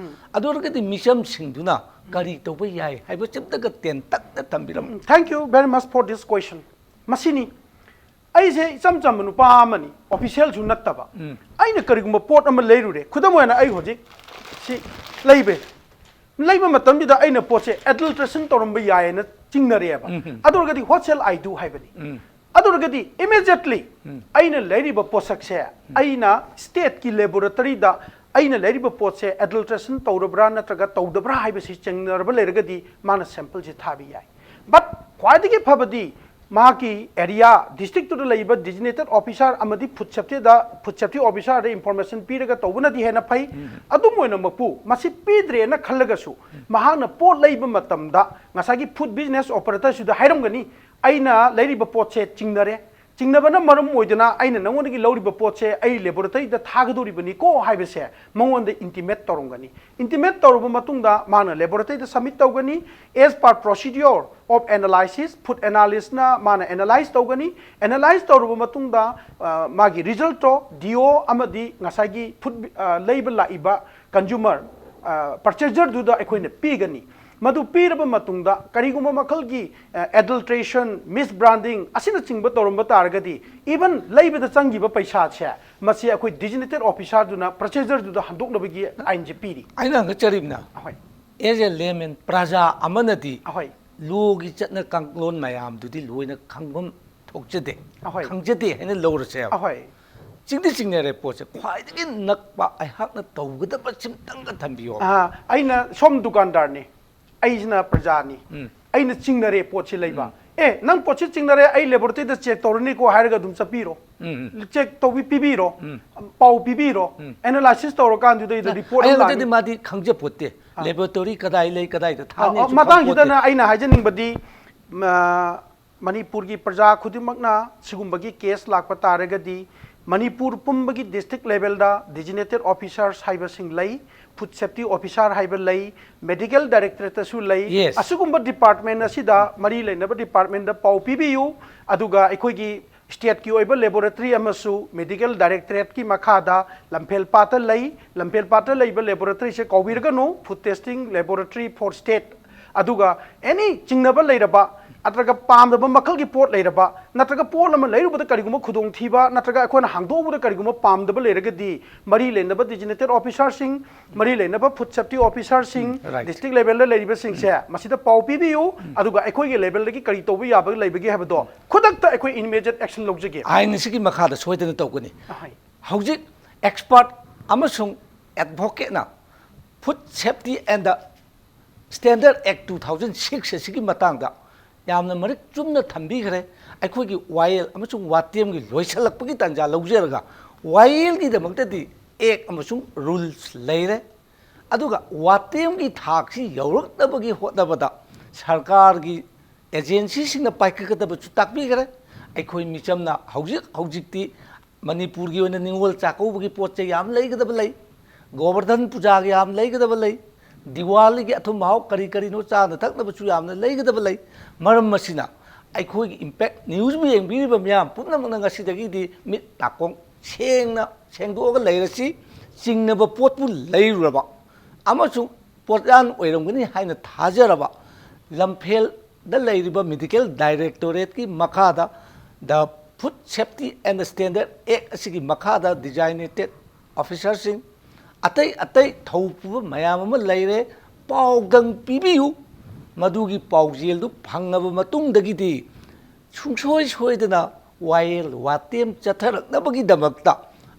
ꯑꯗꯨ ꯑꯣꯏꯔꯒꯗꯤ ꯃꯤꯆꯝꯁꯤꯡꯗꯨꯅ ꯀꯔꯤ ꯇꯧꯕ ꯌꯥꯏ ꯍꯥꯏꯕꯁꯤ ꯑꯝꯇꯒ ꯇꯦꯟꯇꯛꯅ ꯊꯝꯕꯤꯔꯝꯃꯨ꯫ Thank you very much for this question. ꯃꯁꯤꯅꯤ, ꯑꯩꯁꯦ ꯏꯆꯝ ꯆꯝꯕ ꯅꯨꯄꯥ ꯑꯃꯅꯤ, officialꯁꯨ ꯅꯠꯇꯕ꯫ ꯑꯩꯅ ꯀꯔꯤꯒꯨꯝꯕ ꯄꯣꯠ ꯑꯃ ꯂꯩꯔꯨꯔꯦ, ꯈꯨꯗꯝ ꯑꯣꯏꯅ ꯑꯩ ꯍꯧꯖꯤꯛ ꯁꯤ ꯂꯩꯕ, ꯂꯩꯕ ꯃꯇꯝꯁꯤꯗ ꯑꯩꯅ ꯄꯣꯠꯁꯦ adulteration ꯇꯧꯔꯝꯕ ꯌꯥꯏꯌꯦꯅ ꯆꯤꯡꯅꯔꯦꯕ꯫ ꯑꯗꯨ ꯑꯣꯏꯔꯒꯗꯤ what shall I do ꯍꯥꯏꯕꯅꯤ꯫ ꯑꯗꯨ ꯑꯣꯏꯔꯒꯗꯤ immediately ꯑꯩꯅ ꯂꯩꯔꯤꯕ ꯄꯣꯠꯁꯛꯁꯦ ꯑꯩꯅ stateꯀꯤ laboratoryꯗ ꯑꯩꯅ ꯂꯩꯔꯤꯕ ꯄꯣꯠꯁꯦ adulteration ꯇꯧꯔꯕ꯭ꯔꯥ ꯅꯠꯇ꯭ꯔꯒ ꯇꯧꯗꯕ꯭ꯔꯥ ꯍꯥꯏꯕꯁꯤ ꯆꯤꯡꯅꯔꯕ ꯂꯩꯔꯒꯗꯤ ꯃꯥꯅ sampleꯁꯦ ꯊꯥꯕ ꯌꯥꯏ꯫ But ꯈ꯭ꯋꯥꯏꯗꯒꯤ ꯐꯕꯗꯤ ꯃꯍꯥꯛꯀꯤ area, districtꯇꯨꯗ ꯂꯩꯔꯤꯕ designated officer ꯑꯃꯗꯤ food safetyꯗ, food safety officerꯗ information ꯄꯤꯔꯒ ꯇꯧꯕꯅꯗꯤ ꯍꯦꯟꯅ ꯐꯩ꯫ ꯑꯗꯨꯝ ꯑꯣꯏꯅꯃꯛꯄꯨ ꯃꯁꯤ ꯄꯤꯗ꯭ꯔꯦꯅ ꯈꯜꯂꯒꯁꯨ ꯃꯍꯥꯛꯅ ꯄꯣꯠ ꯂꯩꯕ ꯃꯇꯝꯗ ꯉꯁꯥꯏꯒꯤ food business operatorꯁꯤꯗ ꯍꯥꯏꯔꯝꯒꯅꯤ, "ꯑꯩꯅ ꯂꯩꯔꯤꯕ ꯄꯣꯠꯁꯦ ꯆꯤꯡꯅꯔꯦ, ꯆꯤꯡꯅꯕꯅ ꯃꯔꯝ ꯑꯣꯏꯗꯨꯅ ꯑꯩꯅ ꯅꯉꯣꯟꯗꯒꯤ ꯂꯧꯔꯤꯕ ꯄꯣꯠꯁꯦ ꯑꯩ laboratoryꯗ ꯊꯥꯒꯗꯧꯔꯤꯕꯅꯤꯀꯣ" ꯍꯥꯏꯕꯁꯦ ꯃꯉꯣꯟꯗ intimate ꯇꯧꯔꯝꯒꯅꯤ꯫ Intimate ꯇꯧꯔꯕ ꯃꯇꯨꯡꯗ ꯃꯥꯅ laboratoryꯗ submit ꯇꯧꯒꯅꯤ꯫ As per procedure of analysis, food analystꯅ ꯃꯥꯅ analyse ꯇꯧꯒꯅꯤ꯫ Analyse ꯇꯧꯔꯕ ꯃꯇꯨꯡꯗ, ꯑ, ꯃꯥꯒꯤ resultꯇꯣ D O ꯑꯃꯗꯤ ꯉꯁꯥꯏꯒꯤ food, ꯑ, ꯂꯩꯕ ꯂꯥꯛꯏꯕ consumer, ꯑ, purchaserꯗꯨꯗ ꯑꯩꯈꯣꯏꯅ ꯄꯤꯒꯅꯤ꯫ ꯃꯗꯨ ꯄꯤꯔꯕ ꯃꯇꯨꯡꯗ ꯀꯔꯤꯒꯨꯝꯕ ꯃꯈꯜꯒꯤ, ꯑ, adulteration, misbranding ꯑꯁꯤꯅꯆꯤꯡꯕ ꯇꯧꯔꯝꯕ ꯇꯥꯔꯒꯗꯤ, even ꯂꯩꯕꯗ ꯆꯪꯈꯤꯕ ꯄꯩꯁꯥꯁꯦ, ꯃꯁꯤ ꯑꯩꯈꯣꯏ designated officerꯗꯨꯅ purchaserꯗꯨꯗ ꯍꯟꯗꯣꯛꯅꯕꯒꯤ ꯑꯥꯏꯟꯁꯦ ꯄꯤꯔꯤ꯫ ꯑꯩꯅ ꯍꯪꯒꯠꯆꯔꯤꯕꯅ, ꯍꯣꯏ꯫ As a layman, ꯄ꯭ꯔꯖꯥ ꯑꯃꯅꯗꯤ ꯑꯍꯣꯏ ꯂꯣꯒꯤ ꯆꯠꯅ ꯀꯥꯡꯂꯣꯟ ꯃꯌꯥꯝꯗꯨꯗꯤ ꯂꯣꯏꯅ ꯈꯪꯐꯝ ꯊꯣꯛꯆꯗꯦ, ꯑꯍꯣꯏ꯫ ꯈꯪꯖꯗꯦ ꯍꯥꯏꯅ ꯂꯧꯔꯁꯦꯕ꯫ ꯑꯍꯣꯏ ꯆꯤꯡꯗꯤ ꯆꯤꯡꯅꯔꯦ ꯄꯣꯠꯁꯦ, ꯈ꯭ꯋꯥꯏꯗꯒꯤ ꯅꯛꯄ ꯑꯩꯍꯥꯛꯅ ꯇꯧꯒꯗꯕ ꯁꯤꯝꯇꯪꯒ ꯊꯝꯕꯤꯌꯣ꯫ ꯑꯥ, ꯑꯩꯅ ꯁꯣꯝ ꯗꯨꯀꯥꯟꯗꯥꯔꯅꯤ, ꯑꯩꯁꯤꯅ ꯄ꯭ꯔꯖꯥꯅꯤ, ꯎꯝ꯫ ꯑꯩꯅ ꯆꯤꯡꯅꯔꯦ ꯄꯣꯠꯁꯤ ꯂꯩꯕ꯫ ꯑꯦ, ꯅꯪ ꯄꯣꯠꯁꯤ ꯆꯤꯡꯅꯔꯦ, ꯑꯩ ꯂꯦꯕꯣꯔꯦꯇꯔꯤꯗ ꯆꯦꯛ ꯇꯧꯔꯅꯤꯀꯣ ꯍꯥꯏꯔꯒ ꯑꯗꯨꯝ ꯆꯠꯄꯤꯔꯣ, ꯎꯝ, ꯎꯝ꯫ ꯆꯦꯛ ꯇꯧꯕꯤ ꯄꯤꯕꯤꯔꯣ, ꯎꯝ꯫ ꯄꯥꯎ ꯄꯤꯕꯤꯔꯣ, ꯑꯦꯅꯥꯂꯥꯏꯁꯤꯁ ꯇꯧꯔꯀꯥꯟꯗꯨꯗꯩꯗ ꯔꯤꯄꯣꯔꯠ ꯑꯃ ꯑꯩꯉꯣꯟꯗꯗꯤ ꯂꯥꯛꯑꯅꯤ꯫ ꯃꯥꯗꯤ ꯈꯪꯖꯄꯣꯠꯇꯦ꯫ ꯑꯥ꯫ ꯂꯦꯕꯣꯔꯦꯇꯣꯔꯤ ꯀꯗꯥꯏ ꯂꯩ, ꯀꯗꯥꯏꯗ ꯑ, ꯊꯥꯅꯤ ꯑ, ꯁꯨ ꯃꯇꯥꯡꯁꯤꯗꯅ ꯈꯪꯄꯣꯠꯇꯦ꯫ ꯑꯩꯅ ꯍꯥꯏꯖꯅꯤꯡꯕꯗꯤ, ꯃ-, ꯃꯅꯤꯄꯨꯔꯒꯤ ꯄ꯭ꯔꯖꯥ ꯈꯨꯗꯤꯡꯃꯛꯅ ꯁꯤꯒꯨꯝꯕꯒꯤ ꯀꯦꯁ ꯂꯥꯛꯄ ꯇꯥꯔꯒꯗꯤ, ꯃꯅꯤꯄꯨꯔ ꯄꯨꯝꯕꯒꯤ ꯗꯤꯁꯇ꯭ꯔꯤꯛ ꯂꯦꯚꯦꯜꯗ ꯗꯤꯖꯤꯅꯦꯇꯦꯠ ꯑꯣꯐꯤꯁꯥꯔꯁ ꯍꯥꯏꯕꯁꯤꯡ ꯂꯩ, ꯐꯨꯗ ꯁꯦꯐꯇꯤ ꯑꯣꯐꯤꯁꯥꯔ ꯍꯥꯏꯕ ꯂꯩ, ꯃꯦꯗꯤꯀꯦꯜ ꯗꯥꯏꯔꯦꯛꯇꯣꯔꯦꯠꯇꯁꯨ ꯂꯩ꯫ Yes. ꯑꯁꯤꯒꯨꯝꯕ ꯗꯤꯄꯥꯔꯠꯃꯦꯟ ꯑꯁꯤꯗ ꯃꯔꯤ ꯂꯩꯅꯕ ꯗꯤꯄꯥꯔꯠꯃꯦꯟꯗ ꯄꯥꯎ ꯄꯤꯕꯤꯌꯨ, ꯑꯗꯨꯒ ꯑꯩꯈꯣꯏꯒꯤ ꯁ꯭ꯇꯦꯠꯀꯤ ꯑꯣꯏꯕ ꯂꯦꯕꯣꯔꯦꯇꯔꯤ ꯑꯃꯁꯨ ꯃꯦꯗꯤꯀꯦꯜ ꯗꯥꯏꯔꯦꯛꯇꯣꯔꯦꯠꯀꯤ ꯃꯈꯥꯗ ꯂꯝꯐꯦꯜ ꯄꯥꯠꯇ ꯂꯩ꯫ ꯂꯝꯐꯦꯜ ꯄꯥꯠꯇ ꯂꯩꯕ ꯂꯦꯕꯣꯔꯦꯇꯔꯤꯁꯦ ꯀꯥꯎꯕꯤꯔꯒꯅꯨ, food testing laboratory for state. ꯑꯗꯨꯒ ꯑꯦꯅꯤ ꯆꯤꯡꯅꯕ ꯂꯩꯔꯕ ꯅꯠꯇ꯭ꯔꯒ ꯄꯥꯝꯗꯕ ꯃꯈꯜꯒꯤ ꯄꯣꯠ ꯂꯩꯔꯕ ꯅꯠꯇ꯭ꯔꯒ ꯄꯣꯠ ꯑꯃ ꯂꯩꯔꯨꯕꯗ ꯀꯔꯤꯒꯨꯝꯕ ꯈꯨꯗꯣꯡꯊꯤꯕ ꯅꯠꯇ꯭ꯔꯒ ꯑꯩꯈꯣꯏꯅ ꯍꯥꯡꯗꯣꯛꯎꯕꯗ ꯀꯔꯤꯒꯨꯝꯕ ꯄꯥꯝꯗꯕ ꯂꯩꯔꯒꯗꯤ, ꯃꯔꯤ ꯂꯩꯅꯕ ꯗꯤꯖꯤꯅꯦꯇꯦꯠ ꯑꯣꯐꯤꯁꯥꯔꯁꯤꯡ, ꯃꯔꯤ ꯂꯩꯅꯕ ꯐꯨꯗ ꯁꯦꯐꯇꯤ ꯑꯣꯐꯤꯁꯥꯔꯁꯤꯡ, ꯎꯝ, right. ꯗꯤꯁꯇ꯭ꯔꯤꯛ ꯂꯦꯚꯦꯜꯗ ꯂꯩꯔꯤꯕꯁꯤꯡꯁꯦ ꯃꯁꯤꯗ ꯄꯥꯎ ꯄꯤꯕꯤꯌꯨ꯫ ꯑꯗꯨꯒ ꯑꯩꯈꯣꯏꯒꯤ ꯂꯦꯚꯦꯜꯗꯒꯤ ꯀꯔꯤ ꯇꯧꯕ ꯌꯥꯕ ꯂꯩꯕꯒꯦ ꯍꯥꯏꯕꯗꯣ ꯈꯨꯗꯛꯇ ꯑꯩꯈꯣꯏ ꯏꯃꯤꯗꯤꯌꯦꯠ ꯑꯦꯛꯁꯟ ꯂꯧꯖꯒꯦ꯫ ꯑꯥꯏꯟ ꯑꯁꯤꯒꯤ ꯃꯈꯥꯗ ꯁꯣꯏꯗꯅ ꯇꯧꯒꯅꯤ꯫ ꯑꯍꯣꯏ꯫ ꯍꯧꯖꯤꯛ ꯑꯦꯛꯁꯄꯥꯔꯠ ꯑꯃꯁꯨꯡ ꯑꯦꯗꯚꯣꯀꯦꯠꯅ Food Safety and Standard Act two thousand six ꯑꯁꯤꯒꯤ ꯃꯇꯥꯡꯗ ꯌꯥꯝꯅ ꯃꯔꯤꯛ ꯆꯨꯝꯅ ꯊꯝꯕꯤꯈ꯭ꯔꯦ꯫ ꯑꯩꯈꯣꯏꯒꯤ ꯋꯥꯌꯦꯜ ꯑꯃꯁꯨꯡ ꯋꯥꯇꯦꯝꯒꯤ ꯂꯣꯏꯁꯤꯜꯂꯛꯄꯒꯤ ꯇꯥꯟꯖꯥ ꯂꯧꯖꯔꯒ, ꯋꯥꯌꯦꯜꯒꯤꯗꯃꯛꯇꯗꯤ ꯑꯦꯛ ꯑꯃꯁꯨꯡ ꯔꯨꯜꯁ ꯂꯩꯔꯦ꯫ ꯑꯗꯨꯒ ꯋꯥꯇꯦꯝꯒꯤ ꯊꯥꯛꯁꯤ ꯌꯧꯔꯛꯅꯕꯒꯤ ꯍꯣꯠꯅꯕꯗ ꯁꯔꯀꯥꯔꯒꯤ ꯑꯦꯖꯦꯟꯁꯤꯁꯤꯡꯅ ꯄꯥꯏꯈꯠꯀꯗꯕꯁꯨ ꯇꯥꯛꯄꯤꯈ꯭ꯔꯦ꯫ ꯑꯩꯈꯣꯏ ꯃꯤꯆꯝꯅ ꯍꯧꯖꯤꯛ ꯍꯧꯖꯤꯛꯇꯤ ꯃꯅꯤꯄꯨꯔꯒꯤ ꯑꯣꯏꯅ ꯅꯤꯉꯣꯜ ꯆꯥꯛꯀꯧꯕꯒꯤ ꯄꯣꯠ ꯆꯩ ꯌꯥꯝ ꯂꯩꯒꯗꯕ ꯂꯩ, ꯒꯣꯕꯔꯙꯟ ꯄꯨꯖꯥꯒꯤ ꯌꯥꯝ ꯂꯩꯒꯗꯕ ꯂꯩ, ꯗꯤꯋꯥꯂꯤꯒꯤ ꯑꯊꯨꯝ ꯑꯍꯥꯎ ꯀꯔꯤ ꯀꯔꯤꯅꯣ ꯆꯥꯅ ꯊꯛꯅꯕꯁꯨ ꯌꯥꯝꯅ ꯂꯩꯒꯗꯕ ꯂꯩ꯫ ꯃꯔꯝ ꯑꯁꯤꯅ ꯑꯩꯈꯣꯏꯒꯤ ꯏꯝꯄꯦꯛ ꯅ꯭ꯌꯨꯁꯕꯨ ꯌꯦꯡꯕꯤꯔꯤꯕ ꯃꯤꯌꯥꯝ ꯄꯨꯝꯅꯃꯛꯅ ꯉꯁꯤꯗꯒꯤꯗꯤ ꯃꯤꯠ ꯅꯥꯀꯣꯡ ꯁꯦꯡꯅ ꯁꯦꯡꯗꯣꯛꯑꯒ ꯂꯩꯔꯁꯤ꯫ ꯆꯤꯡꯅꯕ ꯄꯣꯠꯄꯨ ꯂꯩꯔꯨꯔꯕ ꯑꯃꯁꯨꯡ ꯄꯣꯠꯌꯥꯟ ꯑꯣꯏꯔꯝꯒꯅꯤ ꯍꯥꯏꯅ ꯊꯥꯖꯔꯕ ꯂꯝꯐꯦꯜꯗ ꯂꯩꯔꯤꯕ ꯃꯦꯗꯤꯀꯦꯜ ꯗꯥꯏꯔꯦꯛꯇꯣꯔꯦꯠꯀꯤ ꯃꯈꯥꯗ The Food Safety and Standard Act ꯑꯁꯤꯒꯤ ꯃꯈꯥꯗ ꯗꯤꯖꯥꯏꯅꯦꯇꯦꯠ ꯑꯣꯐꯤꯁꯥꯔꯁꯤꯡ, ꯑꯇꯩ ꯑꯇꯩ ꯊꯧ ꯄꯨꯕ ꯃꯌꯥꯝ ꯑꯃ ꯂꯩꯔꯦ꯫ ꯄꯥꯎꯗꯪ ꯄꯤꯕꯤꯌꯨ꯫ ꯃꯗꯨꯒꯤ ꯄꯥꯎꯖꯦꯜꯗꯨ ꯐꯪꯉꯕ ꯃꯇꯨꯡꯗꯒꯤꯗꯤ ꯁꯨꯡꯁꯣꯏ ꯁꯣꯏꯗꯅ ꯋꯥꯌꯦꯜ ꯋꯥꯇꯦꯝ ꯆꯠꯊꯔꯛꯅꯕꯒꯤꯗꯃꯛꯇ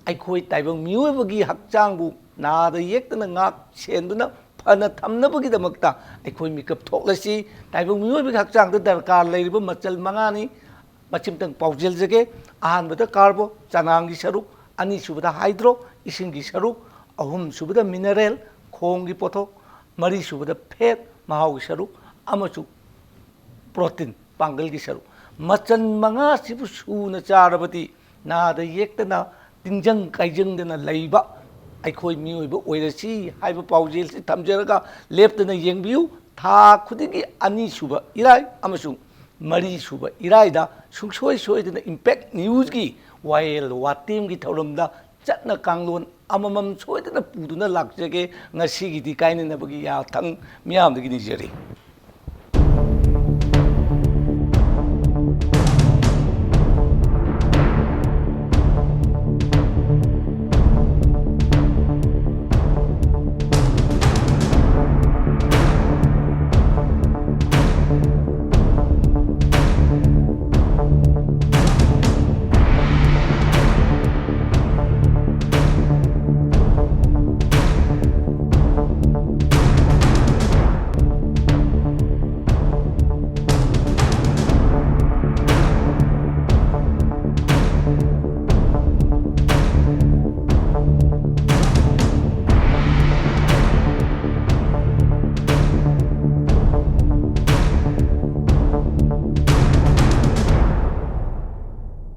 ꯑꯩꯈꯣꯏ ꯇꯥꯏꯕꯪ ꯃꯤꯑꯣꯏꯕꯒꯤ ꯍꯛꯆꯥꯡꯕꯨ ꯅꯥꯗ ꯌꯦꯛꯇꯅ ꯉꯥꯛ ꯁꯦꯟꯗꯨꯅ ꯐꯅ ꯊꯝꯅꯕꯒꯤꯗꯃꯛꯇ ꯑꯩꯈꯣꯏ ꯃꯤꯀꯞ ꯊꯣꯛꯂꯁꯤ꯫ ꯇꯥꯏꯕꯪ ꯃꯤꯑꯣꯏꯕꯒꯤ ꯍꯛꯆꯥꯡꯗ ꯗꯔꯀꯥꯔ ꯂꯩꯔꯤꯕ ꯃꯆꯜ ꯃꯉꯥꯅꯤ꯫ ꯃꯆꯤꯝꯇꯪ ꯄꯥꯎꯖꯦꯜꯖꯒꯦ꯫ ꯑꯍꯥꯟꯕꯗ ꯀꯥꯔꯕꯣ, ꯆꯅꯥꯡꯒꯤ ꯁꯔꯨꯛ, ꯑꯅꯤꯁꯨꯕꯗ ꯍꯥꯏꯗ꯭ꯔꯣ, ꯏꯁꯤꯡꯒꯤ ꯁꯔꯨꯛ, ꯑꯍꯨꯝꯁꯨꯕꯗ ꯃꯤꯅꯔꯦꯜ, ꯈꯣꯡꯒꯤ ꯄꯣꯠꯊꯣꯛ, ꯃꯔꯤꯁꯨꯕꯗ ꯐꯦꯠ, ꯃꯍꯥꯎꯒꯤ ꯁꯔꯨꯛ, ꯑꯃꯁꯨꯡ ꯄ꯭ꯔꯣꯇꯤꯟ, ꯄꯥꯡꯒꯜꯒꯤ ꯁꯔꯨꯛ꯫ ꯃꯆꯜ ꯃꯉꯥꯁꯤꯕꯨ ꯁꯨꯅ ꯆꯥꯔꯕꯗꯤ ꯅꯥꯗ ꯌꯦꯛꯇꯅ ꯇꯤꯟꯖꯪ ꯀꯥꯏꯖꯪꯗꯅ ꯂꯩꯕ ꯑꯩꯈꯣꯏ ꯃꯤꯑꯣꯏꯕ ꯑꯣꯏꯔꯁꯤ ꯍꯥꯏꯕ ꯄꯥꯎꯖꯦꯜꯁꯤ ꯊꯝꯖꯔꯒ ꯂꯦꯞꯇꯅ ꯌꯦꯡꯕꯤꯌꯨ꯫ ꯊꯥ ꯈꯨꯗꯤꯡꯒꯤ ꯑꯅꯤꯁꯨꯕ ꯏꯔꯥꯏ ꯑꯃꯁꯨꯡ ꯃꯔꯤꯁꯨꯕ ꯏꯔꯥꯏꯗ ꯁꯨꯡꯁꯣꯏ ꯁꯣꯏꯗꯅ ꯏꯝꯄꯦꯛ ꯅ꯭ꯌꯨꯁꯀꯤ ꯋꯥꯌꯦꯜ ꯋꯥꯇꯦꯝꯒꯤ ꯊꯧꯔꯝꯗ ꯆꯠꯅ ꯀꯥꯡꯂꯣꯟ ꯑꯃꯃꯝ ꯁꯣꯏꯗꯅ ꯄꯨꯗꯨꯅ ꯂꯥꯛꯆꯒꯦ꯫ ꯉꯁꯤꯒꯤꯗꯤ ꯀꯥꯏꯅꯅꯕꯒꯤ ꯌꯥꯊꯪ ꯃꯤꯌꯥꯝꯗꯒꯤ ꯅꯤꯖꯔꯤ꯫